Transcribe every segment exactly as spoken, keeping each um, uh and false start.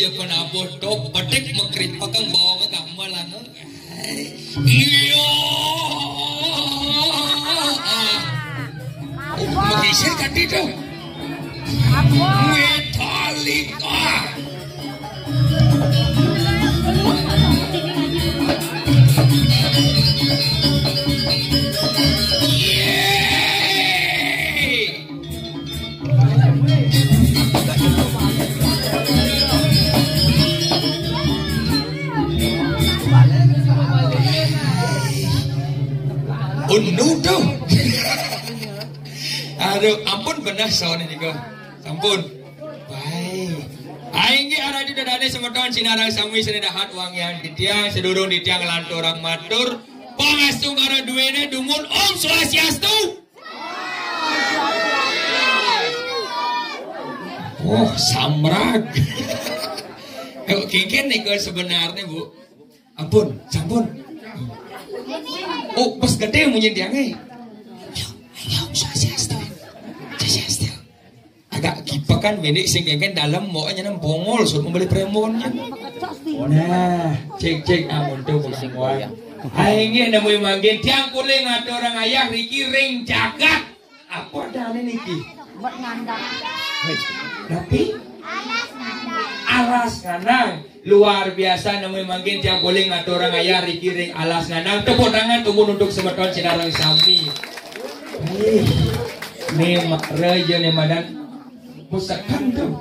Kenapa to petik mekrit pekang bawa ke gambalan. Iya. Megisir tadi to. Metallica. Yeay. Unu to. Aduh, ampun beneh saone nika. Ampun. Baik. Aing ge arah di dadane semeton sinareng sami sane dahat wangian titiang, sedurung titiang lanturang matur. Pangastungkara duene dumun Om Swastiastu. Oh, samrag. Kok kengken nih ke sebenarnya, Bu? Ampun, sampun. Oh, pas gede munyi tiang, eh. Ayo, ayo, Swastiastu. Swastiastu. Agak kipekan benik sing kengken dalam mau nyenem bongol, suruh membeli premonnya. Nah, cek, cek, amun tuh bukan muat. Aing ge nemu manggen tiang kuling ngaturang ayah riki ring jagat. Apa dane niki? Buat ngandang. Tapi alas ngandang. Luar biasa nemu manggen tiang kuling ngaturang ayah riki ring alas ngandang. Tepuk tangan tumun untuk semeton sinareng sami. Ih, ne mara aja ne madan. Pusakan tuh.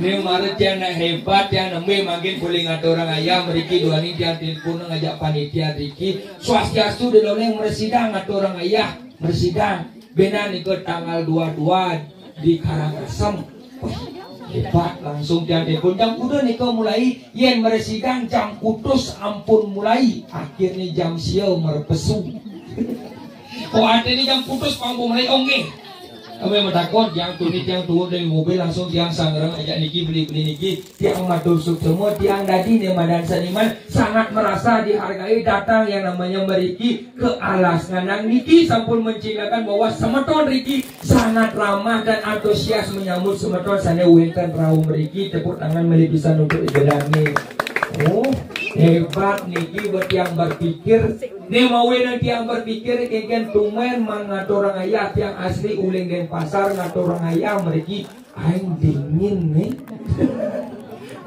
Ini mara tiang nak hebat, tiang nemu mangkin boleh ngaturang ayah, meriki duani tiang telepon ngajak panitia riki. Swastiastu di loleng meresidang ngaturang ayah, meresidang. Bena nika tanggal dua dua di Karangasem. Wah, hebat, langsung tiang telepon. Jam kuda nika mulai, yen meresidang jam kutus ampun mulai. Akhirnya jam sia merpesu. Oh, artinya jam putus pang mulai, oh, nggih. Kami matakon, tiang tuni, tiang turun dari mobil, langsung tiang sangreng, ajak niki, beli-beli niki, tiang matur suksma, tiang dadi ne madan seniman, sangat merasa dihargai datang yang namanya meriki ke alas ngandang niki, sampun mencinakan bahwa semeton riki sangat ramah dan antusias menyambut semeton sane wenten rauh meriki, tepuk tangan meli pisan untuk ibu dani. Oh, hebat niki buat tiang berpikir. Nih mau nang tiang berpikir kengken tumen man ngaturang ayah tiang asli uling Denpasar ngaturang ayah meriki aing dingin nih.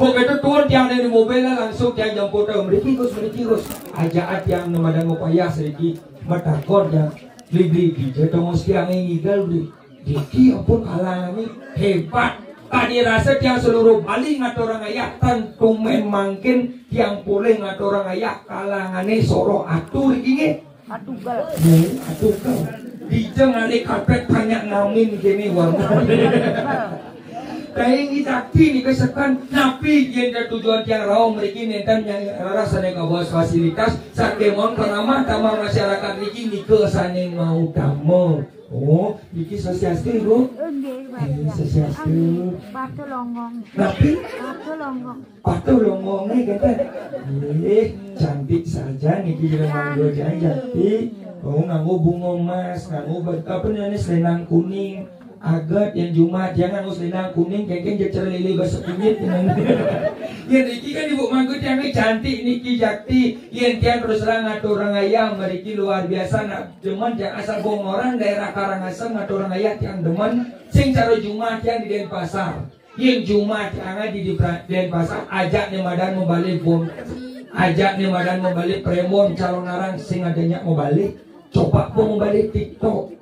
Pokoknya tuh tiang dari mobil lah langsung tiang jemput, eh, meriki Gus, meriki Gus. Aja tiang nemadan mau payah sedikit. Matakon tiang beli beli bija tongos tiang ngidal beli. Diki ampun kalangan ini hebat. Tadi rasa tiang seluruh Bali ngaturang ayah tentu mangkin tiang boleh ngaturang ayah kalangane soro atur gini. Atugal. Atugal. Dijeng ane karpet banyak namin gini warna. Kayak ini sakti nih kesekan. Napi yen tujuan tiang rauh meriki nenten yang rasa nih kawas fasilitas sakemon penamah tambah masyarakat niki nika sane mau damel. Oh, niki swastiastu, Ibu? Nggih, Pak. Nggih, swastiastu. Batu longong. Napi? Batu longong. Batu longong nih kata. Nggih, cantik saja niki juga nganggo jangan cantik. Oh, nganggo bunga emas, nganggo ba-, apa namanya, selendang kuning. Agat yang Jumat, jangan nganggo selendang kuning, kengkeng jecer lele basa kunyit. Ya niki kan Ibu manggut yang cantik niki jakti. Yen tiang terus terang ngaturang ayah meriki luar biasa nak demen tiang asal bong orang daerah Karangasem ngaturang ayah tiang demen sing cara Jumat tiang di Denpasar. Yen Jumat tiang di, di Pra-, Denpasar ajak ne madan membalik bom. Ajak ne madan membalik premon calon arang sing adanya membalik. Coba bom membalik TikTok.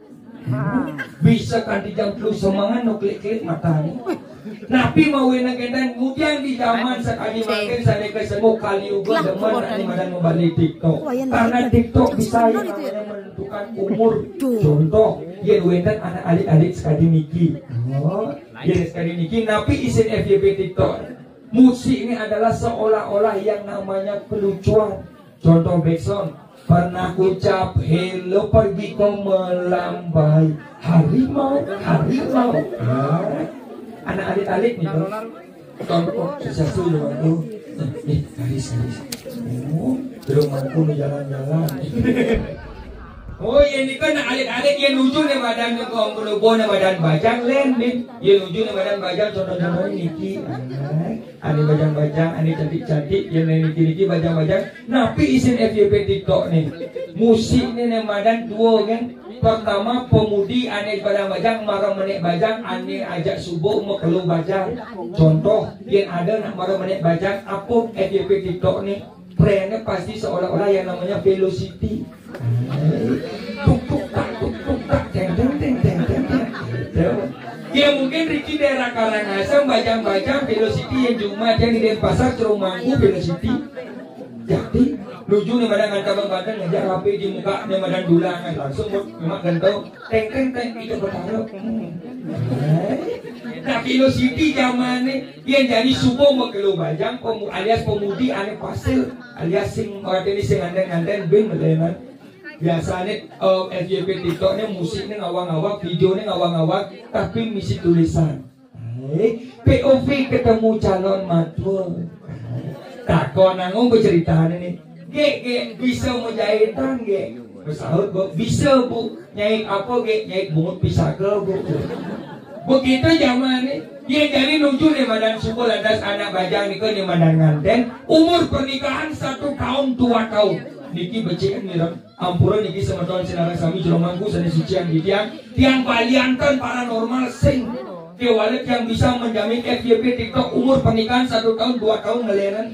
Bisa kan di jam telu semangan no klik-klik matanya. Napi mau wena kedan kemudian di zaman sekali makin saya ke semua kali uga demen nanti madan membalik TikTok. Karena TikTok bisa yang namanya menentukan umur. Contoh, yen wenten anak alit-alit sekali niki. Oh, yen sekali niki napi isin F Y P TikTok. Musik ini adalah seolah-olah yang namanya kelucuan. Contoh backsound, pernah ucap hello pergi kau melambai. Harimau, harimau. Ah, anak alit-alit nih, Bro. Contoh sesuatu yang baru. Eh, eh, garis, garis. Oh, belum mampu nih jalan-jalan. Oh, yén nika nak alit-alit, yén nuju né madan, né kaum kaloba né madan bajang, lén, Bin. Yén nuju né madan bajang, contoh-contohné niki. Ané bajang-bajang, ané cantik-cantik, yén niki-niki bajang-bajang. Napi isin F Y P TikTok né? Musikné né madan dua, kan? Pertama, pemudi ané bajang-bajang, mara menék bajang, ané ajak suba makelo bajang. Contoh, yén ada nak mara menék bajang, apa F Y P TikTok né? Trennya pasti seolah-olah yang namanya velocity. Tuk tuk tak, tuk tuk tak, teng teng teng teng teng teng. Gitu. Ya mungkin Ricky daerah Karangasem, bajang-bajang velocity yang cuma dia di Denpasar, Ceromangku velocity. Jadi, nuju né madan ngantar Bang Badeng, ngajak H P di muka né madan dulang, langsung buat emak gentong, teng teng teng, itu bertaruh. Hmm. Nah, velocity zaman né, dia jadi suba makelo bajang, pemu-, alias pemudi ané pasil, alias sing, artiné sing nganten-nganten, Bin, melenan. Biasané, eh, F Y P TikTok né, musik né ngawang-ngawang, video né ngawang-ngawang, tapi misi tulisan. Eh, P O V ketemu calon matua. Takon nanggung bercerita né. Gék, gék, bisa majahitan, gék? Saut, Bu, bisa, Bu. Nyait apa, gék? Nyait bungut pisaka, Bu. Begitu zaman né. Dia jadi nuju né madan suba lantas anak bajang nika né madan nganten. Umur pernikahan satu tahun, dua tahun. Niki becik mireng. Ampura niki semeton sinareng sami jero mangku sané suciang titiang, tiang balianten paranormal sing kéwala tiang bisa menjamin F Y P TikTok umur pernikahan satu tahun, dua tahun ngelénan.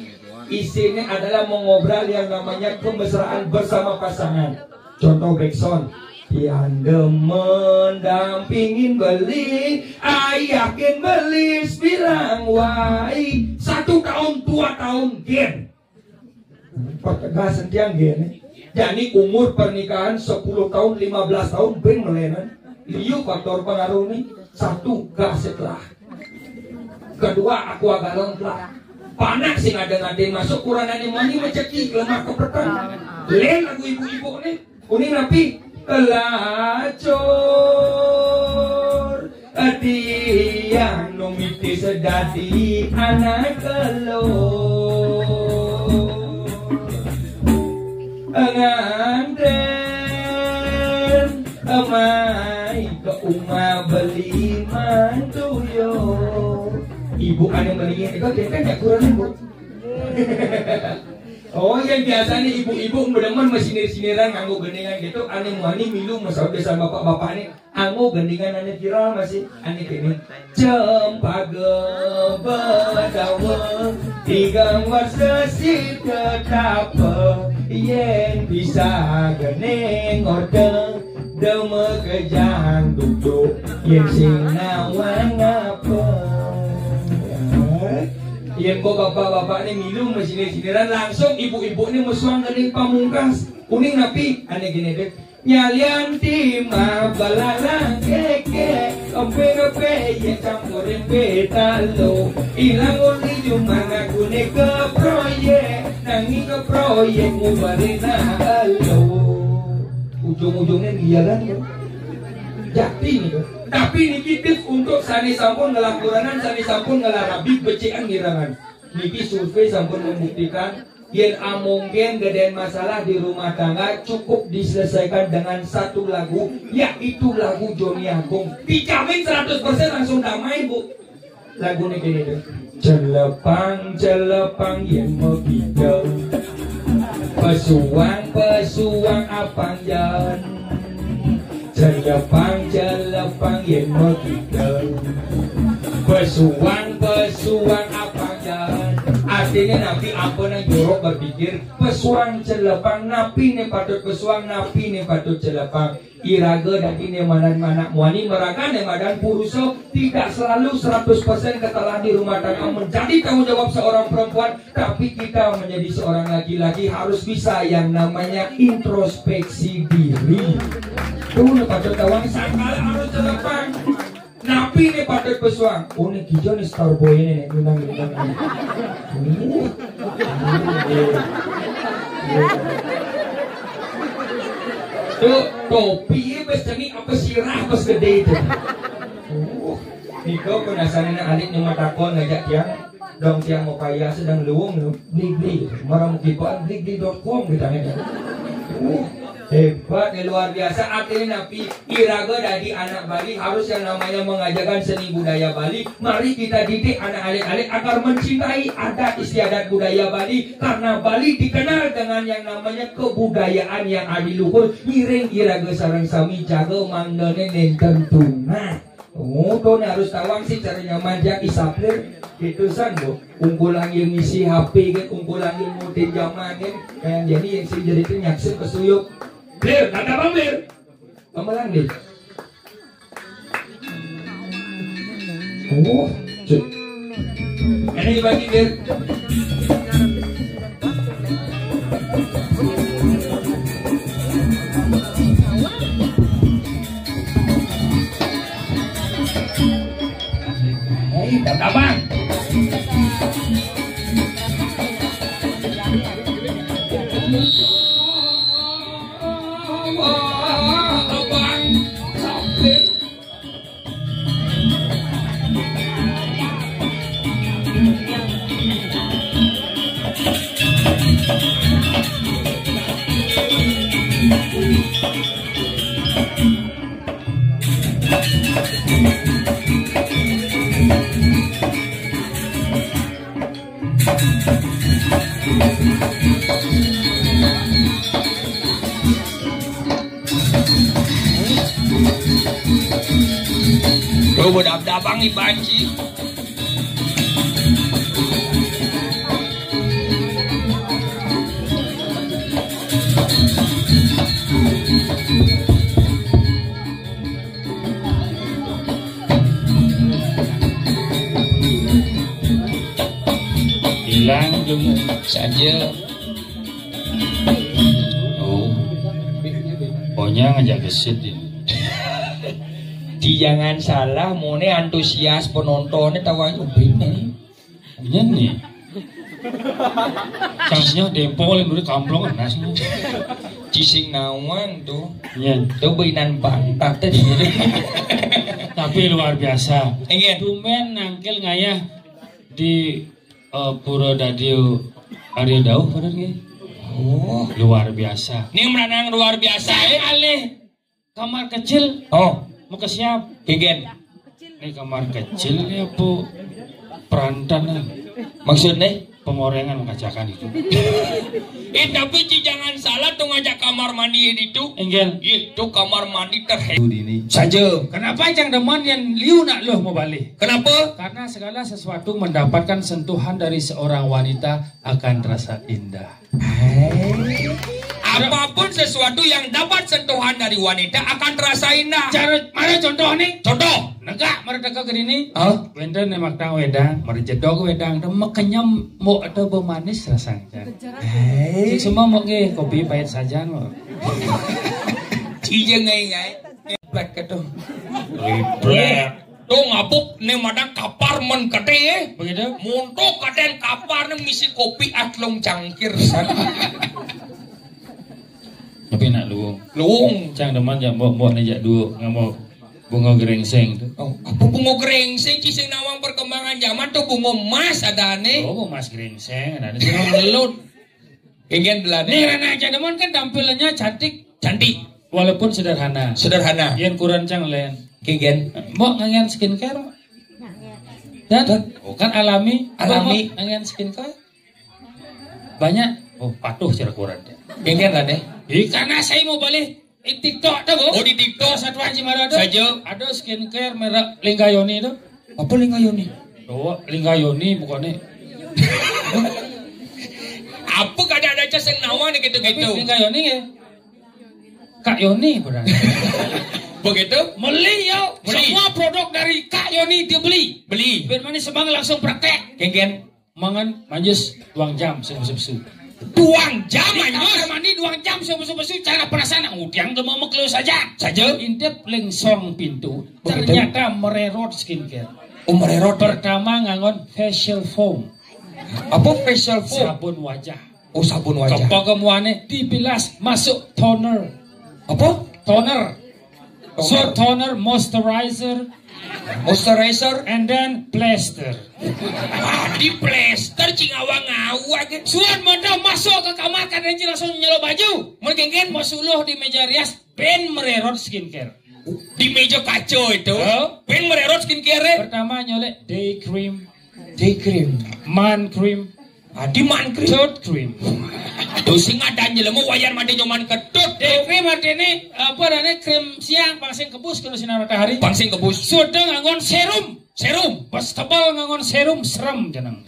Isinya adalah mengobral yang namanya kemesraan bersama pasangan. Contoh backsound, tiang demen dampingin beli, ayakin beli sebilang wai. Satu tahun, dua tahun, gen. Pertegas tiang gini. Jadi umur pernikahan sepuluh tahun, lima belas tahun, bring melenan. Liu faktor pengaruh nih. Satu, gas telah. Kedua, aqua galon telah. Panak sing ada nanti masuk, kurang ada mani, mencekik, lemah kepetan. Lén lagu ibu-ibu nih. Uning napi? Kelacur. Tiang nu mitis dadi anak kelo. Nganten, mai ka umah beli mantu yo. Ibu anu beli itu, kita nggak kurang, Bu. Oh, yang biasanya ibu-ibu demen masinir-siniran nganggo gendingan gitu, ané muani milu masaut sama bapak-bapak nih, nganggo gendingan ané viral masih, ané kene. Cempaka badawa, tigang warsa sida tapa, yén bisa gending orta, dema kejang duduk, yén sing nawang apa. Yén kok bapak-bapak né milu masinir-siniran, langsung ibu-ibu né mesuang gending pamungkas. Uning napi? Ané gini deh. Nyalian timah balalang kéké, empé-empé ya campurin pétalo. Ilang undi jumana gune ke proyek, nanging ke proyek ngubarin elo. Ujung-ujungnya dia kan. Jati nih. Tapi niki tips untuk sané sampun ngelah kuranan, sané sampun ngelah rabi, becik mirengan. Niki survei sampun membuktikan, yén amongkén gedén masalah di rumah tangga cukup diselesaikan dengan satu lagu, yaitu lagu Joni Agung. Dijamin seratus persen langsung damai, Bu. Laguné gini tuh. Celepang, celepang yén mekida. Pesuang, pesuang apang yén. Celepang, celepang yén mekida. Pesuang, pesuang apang yén. Artinya napi apa nang jorok berpikir, pesuang celepang, napi né patut pesuang, napi né patut celepang. Iraga dadi né madan manak muani, maraga né madan purusa, tidak selalu seratus persen ketelah di rumah tangga menjadi tanggung jawab seorang perempuan, tapi kita menjadi seorang laki-laki harus bisa yang namanya introspeksi diri. Tuh, né patut tawang sangkal harus celepang. Napi né patut pesuang? Oh, né kija né star boy né, né, ngundang, ngundang. Uh. Tuh, topi bes cenik apa sirah bes gedé itu. Uh. Nika penasaran alit nyemak takon ngajak tiang. Dong tiang mau kaya sedang luung lu. Beli-beli. Marang kipan beli-beli dot com kita né. Uh. Hebat, ya, luar biasa. Artinya napi? Iraga dadi anak Bali harus yang namanya mengajarkan seni budaya Bali. Mari kita didik anak alit-alit agar mencintai adat istiadat budaya Bali. Karena Bali dikenal dengan yang namanya kebudayaan yang adiluhur. Ngiring iraga sareng sami jaga mangdane nenten tunah. Oh, to ne harus tawang sih cara nyaman jak isaplir. Itu san, Bu. Ungkulang yang ngisi H P kan, ungkulang yang ngutin jaman kan. Yang jadi yang sing jadi itu nyaksir kesuyuk. Lir, kata Bang Lir. Gamelan deh. Oh, cek. Ini dibagi, Lir. Hei, Bang Abang. Abang. Tuh, bedab-dabang nih banci. Hilang dulu saja. Oh. Pokoknya ngajak gesit ini. Di jangan salah, mone antusias penontonnya tahu aja bener. Iya nih. Casnya dempol yang dulu kamplong anas nih. Cising nawang tuh. Iya. Tuh bainan bantat tadi. Tapi luar biasa. Iya. Tumben nangkil ngayah di eh, Pura Dadio Arya Dauh, bener nggih? Oh, luar biasa. Ini meranang luar biasa ya. Alih kamar kecil. Oh, mau ke siap? Kegen. Ini kamar kecil ya, Bu. Perantan lah. Maksudnya? Pengorengan mengkacakan itu. Eh, tapi Ci jangan salah tuh ngajak kamar mandi itu. Enggak. Itu kamar mandi terhebat. Saja. Kenapa cang demen yang liu nak luh mau balik? Kenapa? Karena segala sesuatu mendapatkan sentuhan dari seorang wanita akan terasa indah. Apapun sesuatu yang dapat sentuhan dari wanita akan terasa indah. Cara mana contoh nih? Contoh. Negak mereka ke ini. Oh. Wenten yang makan wedang, merjedok wedang, dan makenyem mau ada pemanis rasanya. Hei. Semua mau ke kopi pahit saja mau. Cija ngai ngai. Black itu. Black. Tuh ngabuk nih madang kapar men kete ya. Begitu. Montok kadang kapar nih misi kopi atlong cangkir. Tapi nak luung. Luung. Cang demen jam mbok-mbok nejak duo ngambok bunga gerengseng tuh. Oh, apa bunga gerengseng? Cising nawang perkembangan zaman tuh bunga emas ada nih. Oh, bunga emas gerengseng ada nih. Sing melut. Kegen belane. Nih Rana aja demen kan tampilannya cantik. Cantik. Walaupun sederhana. Sederhana. Yang kurang cang len. Kegen. Mbok ngangen skincare. Dan oh, kan alami. Alami. Mbok ngangen skincare. Banyak. Oh, patuh cara kurang. Kegen lah deh. Di karena saya mau balik di TikTok tuh, Bu. Oh, di TikTok. Satuan Cimara tuh. Saja. Ada skincare merek Linggayoni tuh. Apa Linggayoni? Oh, Linggayoni bukannya. Apa kada ada cas yang nawa nih gitu-gitu? Tapi Linggayoni ya. Kak Yoni berarti. Begitu? Beli yo. Beli. Semua produk dari Kak Yoni dia beli. Beli. Biar manis semang langsung praktek. Kegen. Mangan manjus duang jam sing besu-besu. Duang jam manjus. Kamar mandi duang jam sing besu-besu. Cara perasaan udiang tuh mau saja. Saja. Intip lingsong pintu. Begitu. Ternyata mererot skincare. Oh, mererot. Pertama ngangon facial foam. Apa facial foam? Sabun wajah. Oh, sabun wajah. Kepegemuane dibilas masuk toner. Apa? Toner. So toner, moisturizer, moisturizer, and then plaster. Ah, di plaster cing awang-awang. Suan mantap masuk ke kamar, kadang langsung nyelok baju. Mungkin mau suluh di meja rias, ben mererot skincare. Di meja kaca itu. Oh. Ben mererot skincare. Pertama nyolek day cream. Day cream. Man cream. Adi man cream. Tooth cream. Tuh sing ada jelema wayan mati nyoman ketut. Day cream artinya apa, adanya krim siang, pangsing kebus kalau sinar matahari. Pangsing kebus. Sudah nganggon serum. Serum. Pas tebal nganggon serum, serem jeneng.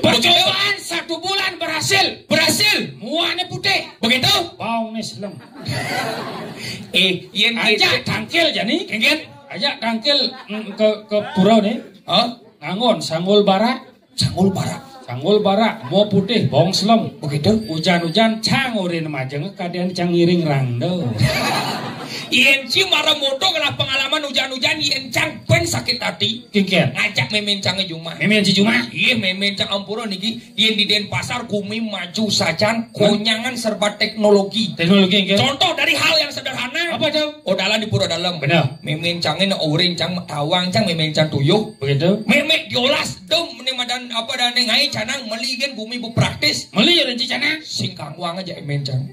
Percobaan satu bulan berhasil. Berhasil. Muanya putih. Begitu? Bawang nih selem. Eh, yen aja gitu. Tangkil jani. Kengken. Aja tangkil, mm, ke, ke pura nih. Hah? Nganggon sanggul bara. Sanggul bara. Sanggul bara, mau putih, bong selem. Begitu. Hujan-hujan, cang urin majeng, kadang cang ngiring rangdo. Yen ci mara moto kena pengalaman hujan-hujan, yen cang ben sakit hati. Kengken. Ngajak memen cang jumah. Memen ci jumah. Iya, memen cang ampura niki. Yen di Denpasar gumi maju sajan, konyangan serba teknologi. Teknologi, nggih. Contoh dari hal yang sederhana. Apa tuh? Odalan di pura dalam. Benar. Memen cangin uring cang tawang cang memen cang tuyuh. Begitu. Memek diolas dem ne madan apa dan ne ngai canang meli gen gumi bu praktis. Meli ya renci canang. Singkang uang aja memen cang.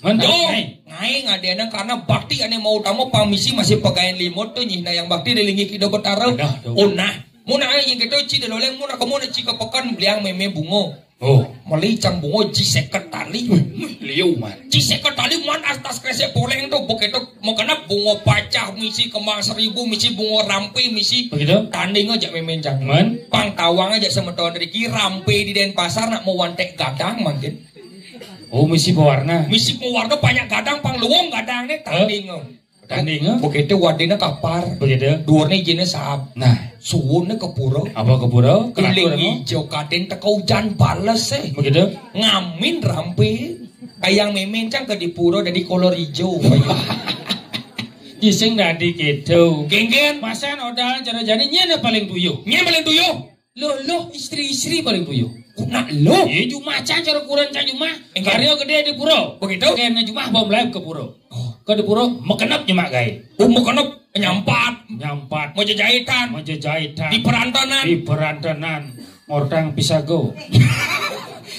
Mantap. Yo, ngai. Ngai ngadena karena bakti ane mau utama pamisi masih pegayan limut tuh nyih, nah yang bakti dilingi kido betara. Benar, tuh. Oh nah. Mun aya yang gitu ci deloleng mun aku mun ci ke pekan beliang meme bungo. Oh. Meli cang bungo ji seket tali. Wih, wih, liu man. Ji seket tali man atas kresek poleng tuh begitu mau kena bungo pacah misi kembang seribu misi bungo rampe misi. Begitu? Tanding aja memen cang. Man? Pang tawang aja semeton Riki rampe di Denpasar nak mau wantek gadang mungkin. Oh, misi pewarna. Misi pewarna banyak gadang pang luwung gadang nih tanding. Tanding, eh? Begitu wadina kapar. Begitu. Duurne ijine saab. Nah. Suwune ke pura. Apa ke pura? Kuling ijo kaden teka ujan bales, eh. Begitu. Ngamin rampe. Kayang memen cang ke di pura dadi kolor ijo. Ising dadi gitu. Genggen. Masa noda cara jani nyene paling tuyuh. Nyene paling tuyuh. Loh, loh, istri-istri paling tuyuh. Nak loh. Iya, jumah can cara kuran can jumah. Enggak. Karya gede di pura. Begitu. Kena jumah bom lain ke pura. Oh. Ke di pura, mekenep nyemak gai. Oh, mekenep, nyampat. Nyampat. Mau jajahitan. Mau jajahitan. Di perantanan. Di perantanan. Ngortang pisago.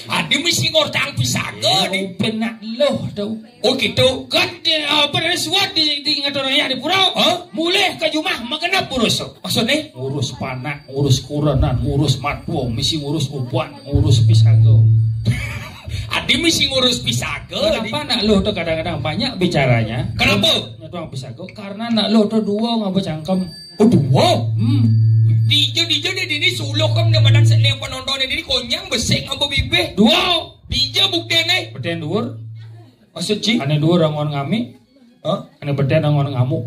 Adi mesti ngortang pisago. Iya, di benak loh tau. Oh gitu. Kan di, apa dari suat di, di ngatur ayah di pura. Hah? Mulih ke jumah mekenep urus. Maksudnya? Ngurus panak, ngurus kurenan, ngurus matwa, misi ngurus uban, ngurus pisago. Adi misi ngurus pisago. Kenapa nak lo tuh kadang-kadang banyak bicaranya? Kenapa? Nyetuang pisago karena nak lo tuh dua ngapa cangkem. Oh dua? Hmm. Dijo dijo deh dini suluh kan dia badan seni penonton ini konyang besik ngapa bibih. Dua. Dijo bukti nih. Beten dua. Maksud ci? Ane dua rangon ngami. Hah? Ane beten rangon ngamuk.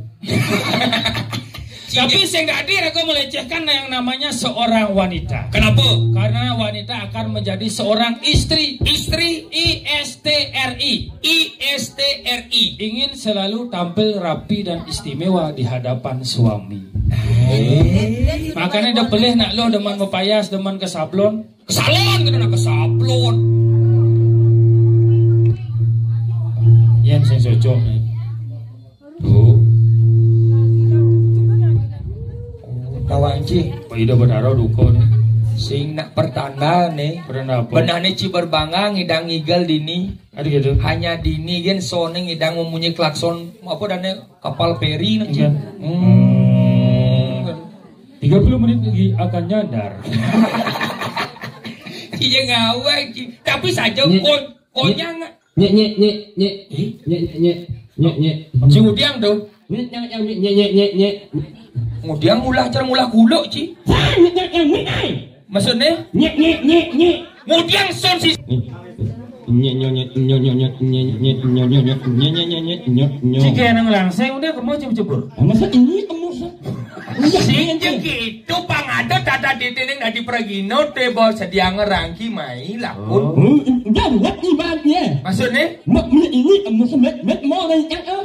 Tapi sing dadi aku melecehkan yang namanya seorang wanita. Kenapa? Karena wanita akan menjadi seorang istri. Istri. I S T R I. I S T R I. Ingin selalu tampil rapi dan istimewa di hadapan suami. Eh. Makanya udah pelih nak lo demen mepayas, demen ke sablon. Ke salon kita nak ke sablon. Yen sing cocok nih. Bu. Tawang ci. Pak Ida Betara duko nih. Sing nak pertanda nih. Pertanda apa? Benane ci berbangga ngidang ngigel dini. Ada gitu. Hanya dini gen soning ngidang memunyi klakson apa dane kapal feri nih. Iya. Hmm. Tiga puluh menit lagi akan nyandar. Iya ngawang ci. Tapi saja kon konyang. Nyek nyek nyek nyek. Nyek nyek nyek nyek nyek. Ci udiang tuh. Nyek nyek nyek nyek nyek nyek. Udiang mulah cara mulah guluk ci. Nyek nyek nyek nyek. Maksudnya? Nyek nyek nyek nyek. Udiang son si. Nyek nyek nyek nyek nyek nyek nyek nyek nyek nyek nyek nyek nyek nyek nyek nyek nyek nyek. Ci kayak nang langseng udah kemo cebur-cebur. Masa ini kamu sa? Sing jeung gitu pang ada tata ditining dadi pragina te bawa sedia ngerangki mai lakun. Oh. Hmm, enggak buat ibaratnya. Maksudnya? Mak ini kamu semet met mau dari yang eh.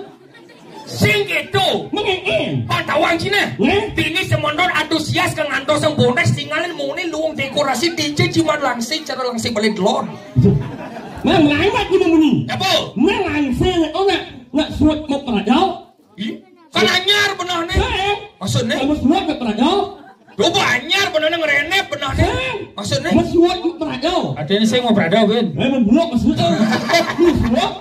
Sing gitu. Mengeng. Pang tawang Cina. Eh? Bini semondon antusias ke ngantos yang bones tinggalin muni luwung dekorasi D J jimat langsing cara langsing balik lon. Nah, lewat ini muni. Apa? Nah, langsing oh nak nak suat mau pada. Anyar benehné. Heeh. Maksudné? Kamu suap ké Prado? Coba anyar benehné, ngerenep benehné. Maksudné? Kamu suap ké Prado? Ada ini saya mau Prado, Ben. Eh, membuat maksudnya. Kamu suap?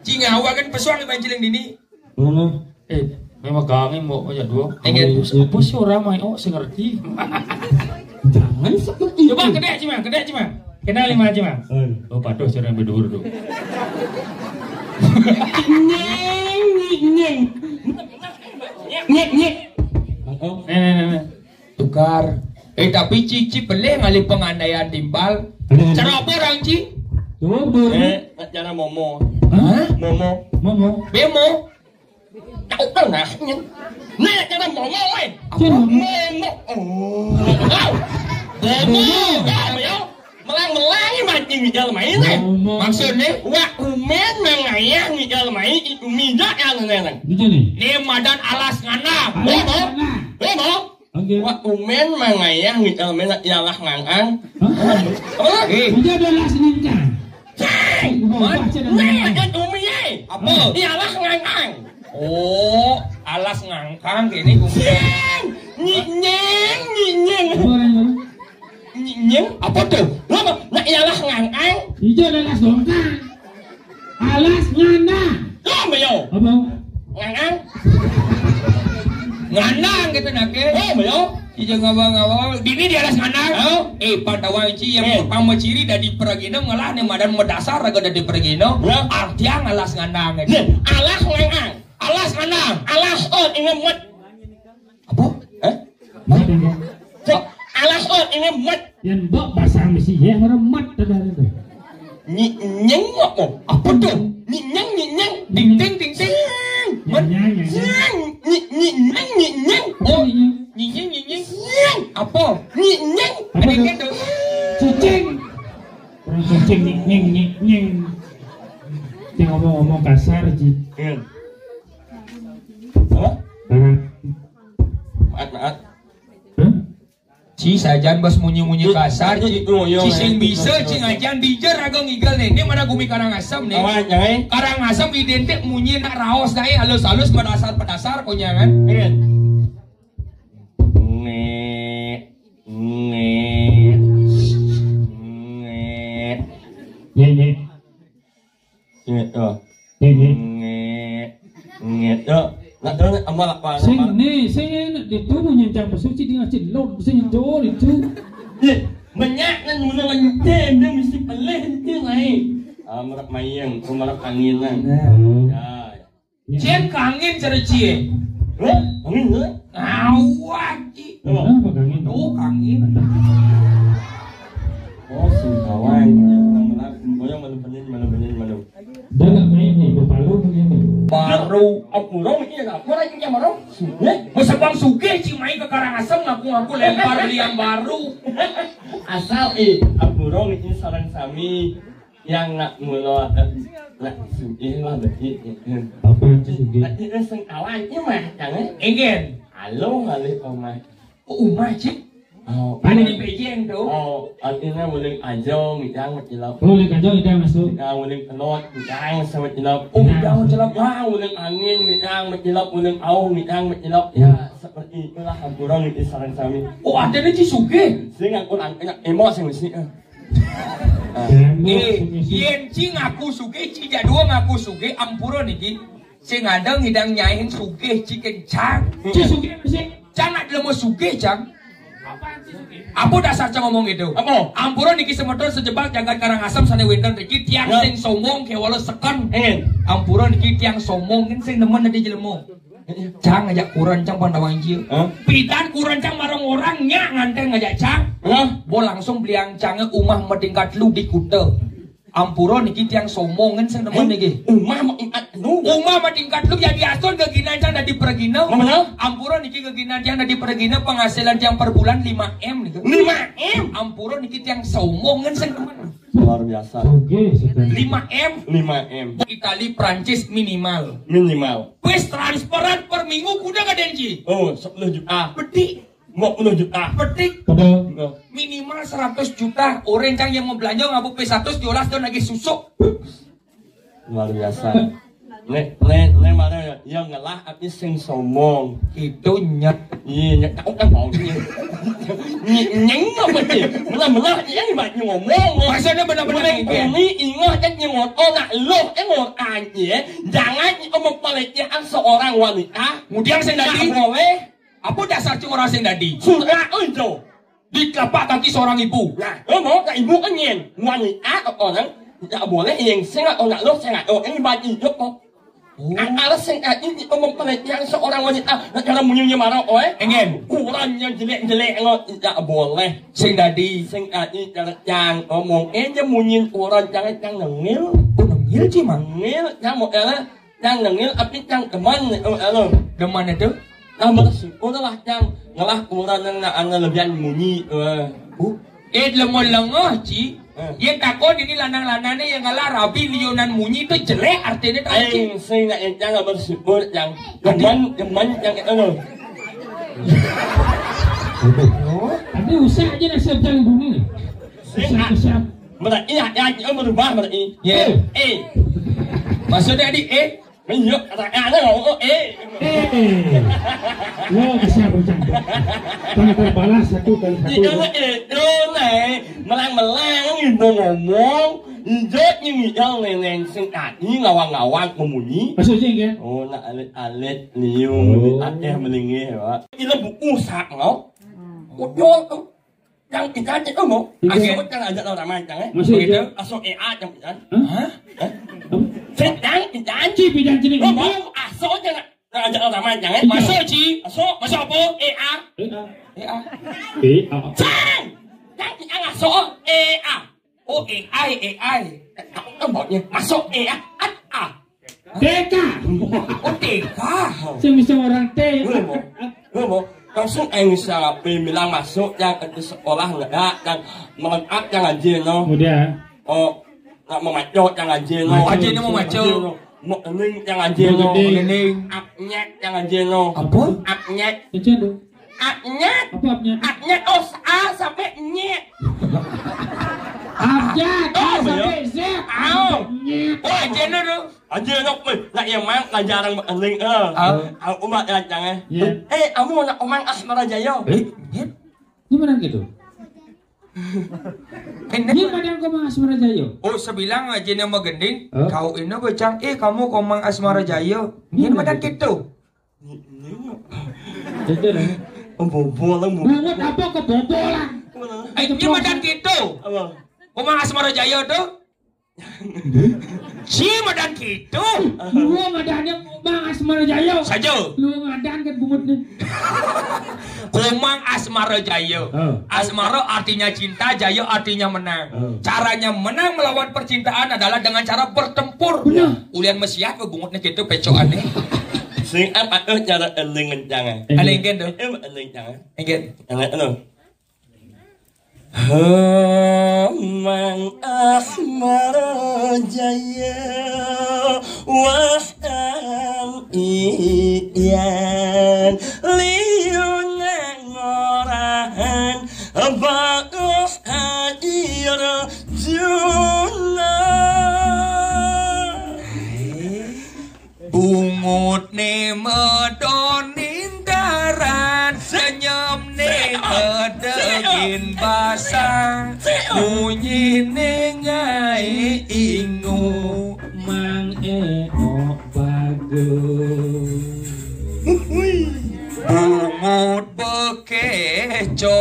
Cing awak kan pesuang di Banjiling dini. Mana? Eh, memang kangen mau aja dua. Enggak. Apa sih orang main? Oh, saya ngerti. Jangan seperti itu. Coba kedek, Cimang, kedek, Cimang. Kenal lima, Cimang. Eh. Oh, patuh cara yang berdua tuh. Nyeng, nyeng, nyeng. Nyek, nyek. Nih, nih, nih, nih. Tukar. Eh, tapi Cici pelih ngalih pengandaian timpal. Pelih. Cara apa orang, Ci? Tuh, tuh. Eh, nak cara Momo. Hah? Momo. Momo. Bemo. Tahu kan nah, nyen. Nah, cara Momo, weh. Apa? Cina. Momo. Oh. Momo. Ya, ya. Melang-melang mancing di dalam air, eh. Momo. Maksudnya? Wah, umen mangayah di dalam air, itu mijak yang neneng. Di sini. Ini madan alas ngandang. Alas ngandang. Bemo. Bemo. Oke. Wah, umen mangayah ngical mena ialah ngangang. Hah? Apa? Eh. Dia ada las ningkang. Cing! Udah, Man, baca dah. Nih, kan umi, eh. Apa? Ialah ngangang. Oh, alas ngangkang gini umi. Cing! Nyinying, nyinying. Apa orang itu? Nyinying? Apa tuh? Lo apa? Nah, ialah ngangang. Hijau ada las dongkang. Alas ngandang. Lo, Mayo. Apa? Ngangang. Ngandang gitu nak, eh. Oh, Mayo. Ija ngawang-ngawang. Dini di alas ngandang. Oh. Eh, pantauan Ci yang pertama ciri dari peragina ngelah nih madan medasar raga dari peragina. Ya. Artian alas ngandang gitu. Ya. Alas ngandang. Alas ngandang. Alas, oh, ingat. Apa? Eh? Mat, ya. Cek, alas, oh, ini mat. Yang bak basah mesti ya, orang mat tadi itu. Nyi-, nyeng apa? Apa tuh? Nyinyeng, nyinyeng. Ding, ding, ding, ding. Mat. Nyeng, nyeng, nyeng. Nyeng, nyi-, nyinyeng, nyinyeng. Oh, nyinyeng, nyinyeng. Nyeng. Apa? Nyinyeng. Apa tuh? Cicing. Orang cicing, nyeng, nyeng, nyeng. Dia ngomong-ngomong kasar, Ci. Iya. Apa? Hah? Maat, maat. Hah? Ci sajan bas munyi-munyi kasar, Ci. Ci sing bisa, Ci ngajan bijar raga ngigal nih. Ini mana gumi Karangasem nih. Karangasem identik munyi nak raos nih, halus-halus, pedasar-pedasar punya kan. Nge, nge, nge. Ye, ye. Ingat, oh. Ingat. Ingat. Ingat, oh. Nak tahu nak amal apa? Sing ni, sing enak di tu nyencang bersuci dengan cilok, sing jol itu. Ye, banyak kan mula ngencem, dia mesti pelih ente naik. Ah, merak mayang, tu merak angin kan. Nah. Ya. Cien kangin cara cie. Hah? Angin tu? Awak, Ci. Apa? Kenapa kangin? Oh, kangin. Oh, singkawan. Yang menang, yang malu benin, malu benin, malu. Dah nak main ni, berpalu ni ni. Baru, aku rong ni, aku lagi yang baru. Eh? Masa bang sugih, Ci, main ke Karangasem, ngaku-ngaku lempar beli yang baru. Asal, eh, aku rong ni sarang sami. Yang nak mula, eh, nak sugih lah, berarti, eh. Apa yang sugih? Berarti, eh, sing kawan ni mah, jangan. Enggin. Halo, ngalih omah. Oh, umah, Cik. Oh, mana di P J tu? Oh, artinya boleh aja, ngidang, macilap. Boleh aja, ngidang masuk. Ya, boleh kelot, ngidang, sama cilap. Oh, ngidang, macilap. Ya, boleh angin, ngidang, macilap, boleh au, ngidang, macilap. Ya, seperti itulah aturan di sarang sami. Oh, ada ni Ci sugih. Sing aku nangkanya emosi mesti. Eh, yen Ci ngaku sugih, Ci jadua ngaku sugih, ampura niki. Sing ada ngidang nyai sugih, Ci kencang. Ci sugih, Ci. Cang nak lemo sugih, Cang. Apa dasar Cang ngomong gitu? Apa? Ampura niki semeton sejebak jagat Karangasem sane wenten riki tiang sing sombong kewala seken. Ampura niki tiang sombong, sing nemen adi jelema. Cang ngajak kurencang pandawang jil. Hah? Pidan kurencang marang orang nyak nganteng ngajak cang. Hah? Bo langsung beliang cang umah matingkat lu di kuta. Ampura niki tiang sombongan sing nemen niki. Umah matingkat lu. Umah matingkat lu jadi asun geginan cang dadi pergina. Mana? Ampura niki geginan cang dadi pergina penghasilan cang per bulan lima M niki. Lima M? Ampura niki tiang sombongan sing nemen. Luar biasa. Oke, sudah. Lima M. Lima M. Itali, Prancis minimal. Minimal. Wis transferan per minggu kuda ka Denji. Oh, sepuluh juta. Bedik. Lima puluh juta. Bedik. Betul. Minimal seratus juta. Orang cang yang mau belanja ngabu P seratus diolas dan lagi susuk. Luar biasa. Nek, nek, nek mana ya? Yang ngelah arti sing sombong. Itu nyet. Iya, nyet. Aku kan mau ni. Ni, nyeng apa ni? Mana, mana? Ini banyak ngomong. Maksudnya benar-benar Boleh ini. Ini ingat kan yang ngomong nak loh, eh, ngomong aja. Jangan itu mempelecehan seorang wanita. Kemudian saya tadi. Tak boleh. Apa dasar cing orang sing dadi? Surah itu. Di telapak kaki seorang ibu. Nah, lo mau ke ibu kan nyen. Wanita atau orang tidak boleh yang sengat orang lo sengat. Oh, ini baju hidup kok. Oh. Kalau sengat ini ngomong pelecehan seorang wanita, nak cara munyinya marah, oh, eh. Engen. Kurang yang jelek-jelek lo tidak boleh. Sing dadi. Sengat ini cara yang ngomong, eh, dia munyin orang jangan yang nengil. Oh, nengil sih, Mang. Nengil, yang mau elah. Cang nengil, tapi cang demen, eh, anu. Demen itu? Nah, bersyukur lah, cang. Ngelah kurang yang nak anu lebihan munyi, eh. Uh. Eh, lemah-lemah, Ci. Eh. Yang takut ini lanang-lanang ni yang ngalah rabi liunan munyi tu jelek artinya tak, Ci. Eh, sing nak yang cang bersyukur, cang. Demen, demen, cang, anu. Tapi usah aja nasib cang dunia. Sing usah, nak usah. Berarti ya, ya, ya, berubah berarti. Ya. Eh. Eh. Maksudnya di eh? Iya, ada, ada, oh, eh. Eh. Lo kesian bercanda. Kan terbalas satu kali satu. Iya, eh, itu, nih. Melang-melang, ibu ngomong. Ijot yang ngidang neneng sing tadi ngawang-ngawang memunyi. Maksudnya kan? Oh, nak alit-alit, liu, oh. Alit, eh, melingih, ya. Ini buku sak, lo. Udah, tuh. Yang kita aja tuh mau. Iya. Asal jangan ajak orang main, jangan. Maksud begitu? Asal E A jangan. Hah? Hah? Sedang kita aja. Ci, bidan sini. Lo mau asal jangan ajak orang main, jangan. Iya. Masuk, Ci. Masuk. Masuk apa? E A. E A. E A. E A. Cang! Yang kita masuk E A. Oh, A I, A I. Aku kan maunya masuk A I. A, A. T K. Oh, T K. Sing bisa orang T. Lu mau? Lu mau? Langsung aing bisa bilang masuk yang ke sekolah enggak, yang melengkap yang aja, no. Kemudian. Oh, nak memaco yang aja, no. Maco. Aja, no, memaco. Mau ening yang aja, no. Mau ening. Mau ening. Apnyek yang aja, no. Apa? Apnyek. Itu tuh. Apnyek. Apa apnyek? Apnyek, oh, A sampai nyek. Abjad, A sampai Z. Au. Nyek. Oh, aja, no, no. Aja, no, weh. Nak yang mang, nak jarang ening, eh. Au. Au, umat yang jangan. Iya. Eh, kamu nak omang Asmara Jaya. Eh, iya. Ini mana gitu? Ini mana yang kau mang Asmara Jaya? Oh, sebilang aja yang mau gending. Hah? Kau ini bocang, eh, kamu kau mang Asmara Jaya. Ini mana gitu? Itu lah. Bobolan, bobolan. Bungut apa kebobolan? Eh, ini madan gitu. Apa? Kau mang Asmara Jaya tuh. Ci madan gitu. Lu madannya mang Asmara Jaya. Saja. Lu madan kan bungut nih. Kau mang Asmara Jaya. Oh. Asmara artinya cinta, jaya artinya menang. Oh. Caranya menang melawan percintaan adalah dengan cara bertempur. Benar. Ulian mesiat, bungut nih gitu, pecokannya. Sing apa tuh cara eling jangan? Ada yang gitu? Eh, eling jangan. Yang gitu. Yang gitu. Mang Asmara Jaya, wah, iyan liuna ngorahan, bagus hadir juna. Bungut ne medon nindaran, senyum ne ngedegin basang, munyi ne ngai ingu. Mang Eo bagus. Bungut bekecoh.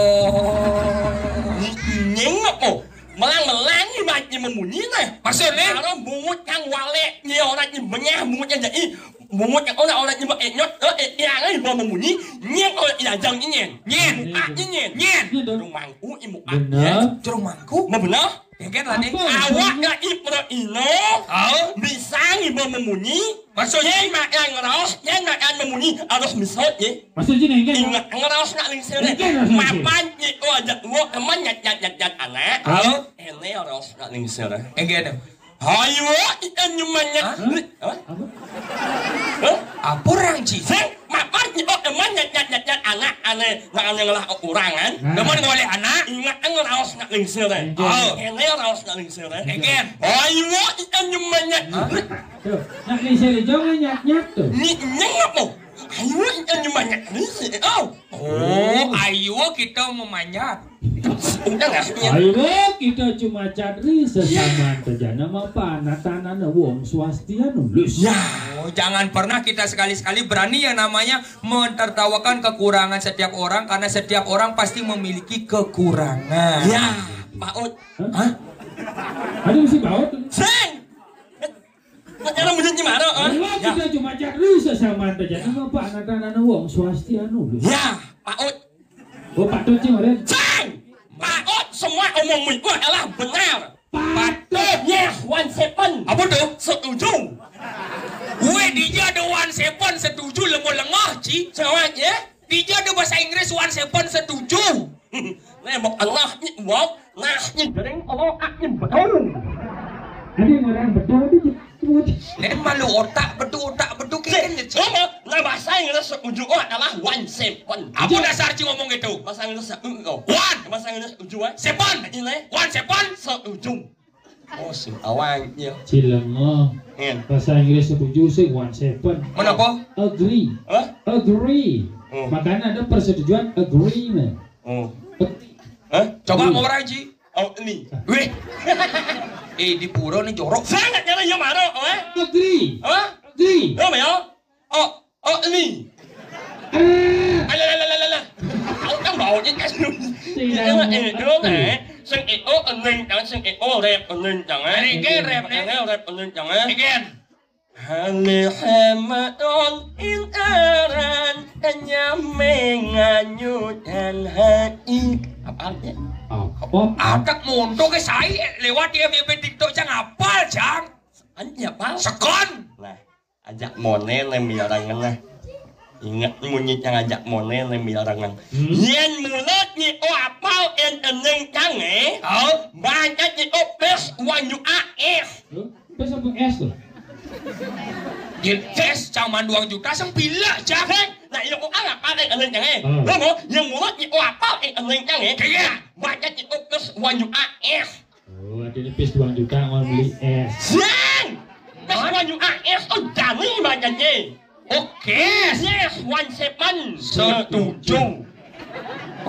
Nyengok mo. Melang-melang ni mat ni memunyi nah. Maksud ni? Kalau bungut yang walek ni orang ni benyah bungut yang jadi bungut yang orang orang ni mat nyot eh eh yang ni bawa memunyi nyek orang yang jam ni nyen. Nyen. Muka ni nyen. Nyen. Rumangku ibu. Benar. Rumangku. Mau benar? Kengken lah ni. Awak nak ipra ino. Au. Bisa ni bawa memunyi. Maksud ni? Yang nak yang ngeros, yang nak yang memunyi harus misot ni. Maksud ni kengken? Ingat ngeros nak lingsir ni. Kengken lah, maksud ni. Mapan ni oh aja dua teman nyat nyat nyat nyat anak. Au. Ene ora usah ning sira. Enggak ada. Ayo, ikan nyemanya. Hah? Apa? Hah? Apa orang, Ci? Sing, makan, oh, emang nyat, nyat, nyat, nyat, anak, aneh, nah, aneh ngelah orang, kan? Nah. Demen ngoleh anak. Ingat, kan, raos nak lingsir, kan? Iya. Oh. Ini raos nak lingsir, kan? Egen. Ayo, ikan nyemanya. Hah? Tuh, nak lingsir hijau kan nyat-nyat tuh. Ni, nyengap, oh. Ayo, ikan nyemanya. Lingsir, oh. Oh, ayo kita memanjat. Udah nggak? Ayo kita cuma cadri sesama tejana mapa anak-anak wong swastianulus. Ya. Oh, jangan pernah kita sekali-sekali berani yang namanya mentertawakan kekurangan setiap orang, karena setiap orang pasti memiliki kekurangan. Ya, Pak Ut. Hah? Hah? Aduh, si Baut. Sing. Kok cara menjadi marah, ah? Ayo kita cuma cadri sesama tejana mapa anak-anak wong swastianulus. Ya, Pak Ut. Oh, patut sih, Maren. Sing! Pak Ut, semua omongmu itu adalah benar. Patut. Nyeh, one seven. Apa tuh? Setuju. Weh, dia ada one seven setuju lemo lengah, Ci. Sawat, ya? Dia ada bahasa Inggris one seven setuju. Nah, mau Allah ni, wow. Nah, ni jering, Allah, ah, ni betul. Ada orang betul tu, Ci. Nen malu otak betul, otak betul, keren je, Ci. Apa? Nah, bahasa Inggris setuju adalah one seven. Apa dasar Ci ngomong gitu? Bahasa Inggris setuju. One. Bahasa Inggris setuju, eh? Seven. Ini. One seven. Setuju. Oh, sing awang, ya. Cilengong. Ngen. Bahasa Inggris setuju sih one seven. Mana apa? Agree. Hah? Agree. Oh. Makanya ada persetujuan agreement. Oh. Agree. Hah? Coba mau orang, Ci. Oh, ini. Weh. Eh, di pura ni jorok. Saya nggak nyala, ya, marah, oh, eh? Agree. Hah? Agree. Oh, ya. Oh, oh, ini. Alah, alah, alah, alah. Aku kan baunya kan. Tidak. Ya, eh, dulu, eh. Sing, eh, oh, ening, jangan sing, eh, oh, rep, ening, jangan. Ini ke rep, nih. Makanya rep, ening, jangan. Again. Halih hematon intaran, nyameng nganyutan hati. Apa artinya? Apa? Atak monto ke sai lewat dia, dia, dia TikTok, Cang, apal, Cang? Anjir, apal? Sekon. Nah. Ajak mone nem biarangan lah. Ingat munyi cang ajak mone nem biarangan. Hmm. Yen mulut ni o apal en eneng cange. Oh. Baca ni o pes wanyu aes. Huh? Pes apa es tuh? Yen es cang manduang juta sempila cang. Heh, nah, iya o apal en eneng cange. Hmm. Lo mau, yen mulut ni o apal en eneng cange. Kaya. Baca ni o pes wanyu aes. Oh, artinya pis dua juta mau beli es. Sing! Pis dua juta es, oh, jani bacanya. Oke. Yes, one seven. Setuju.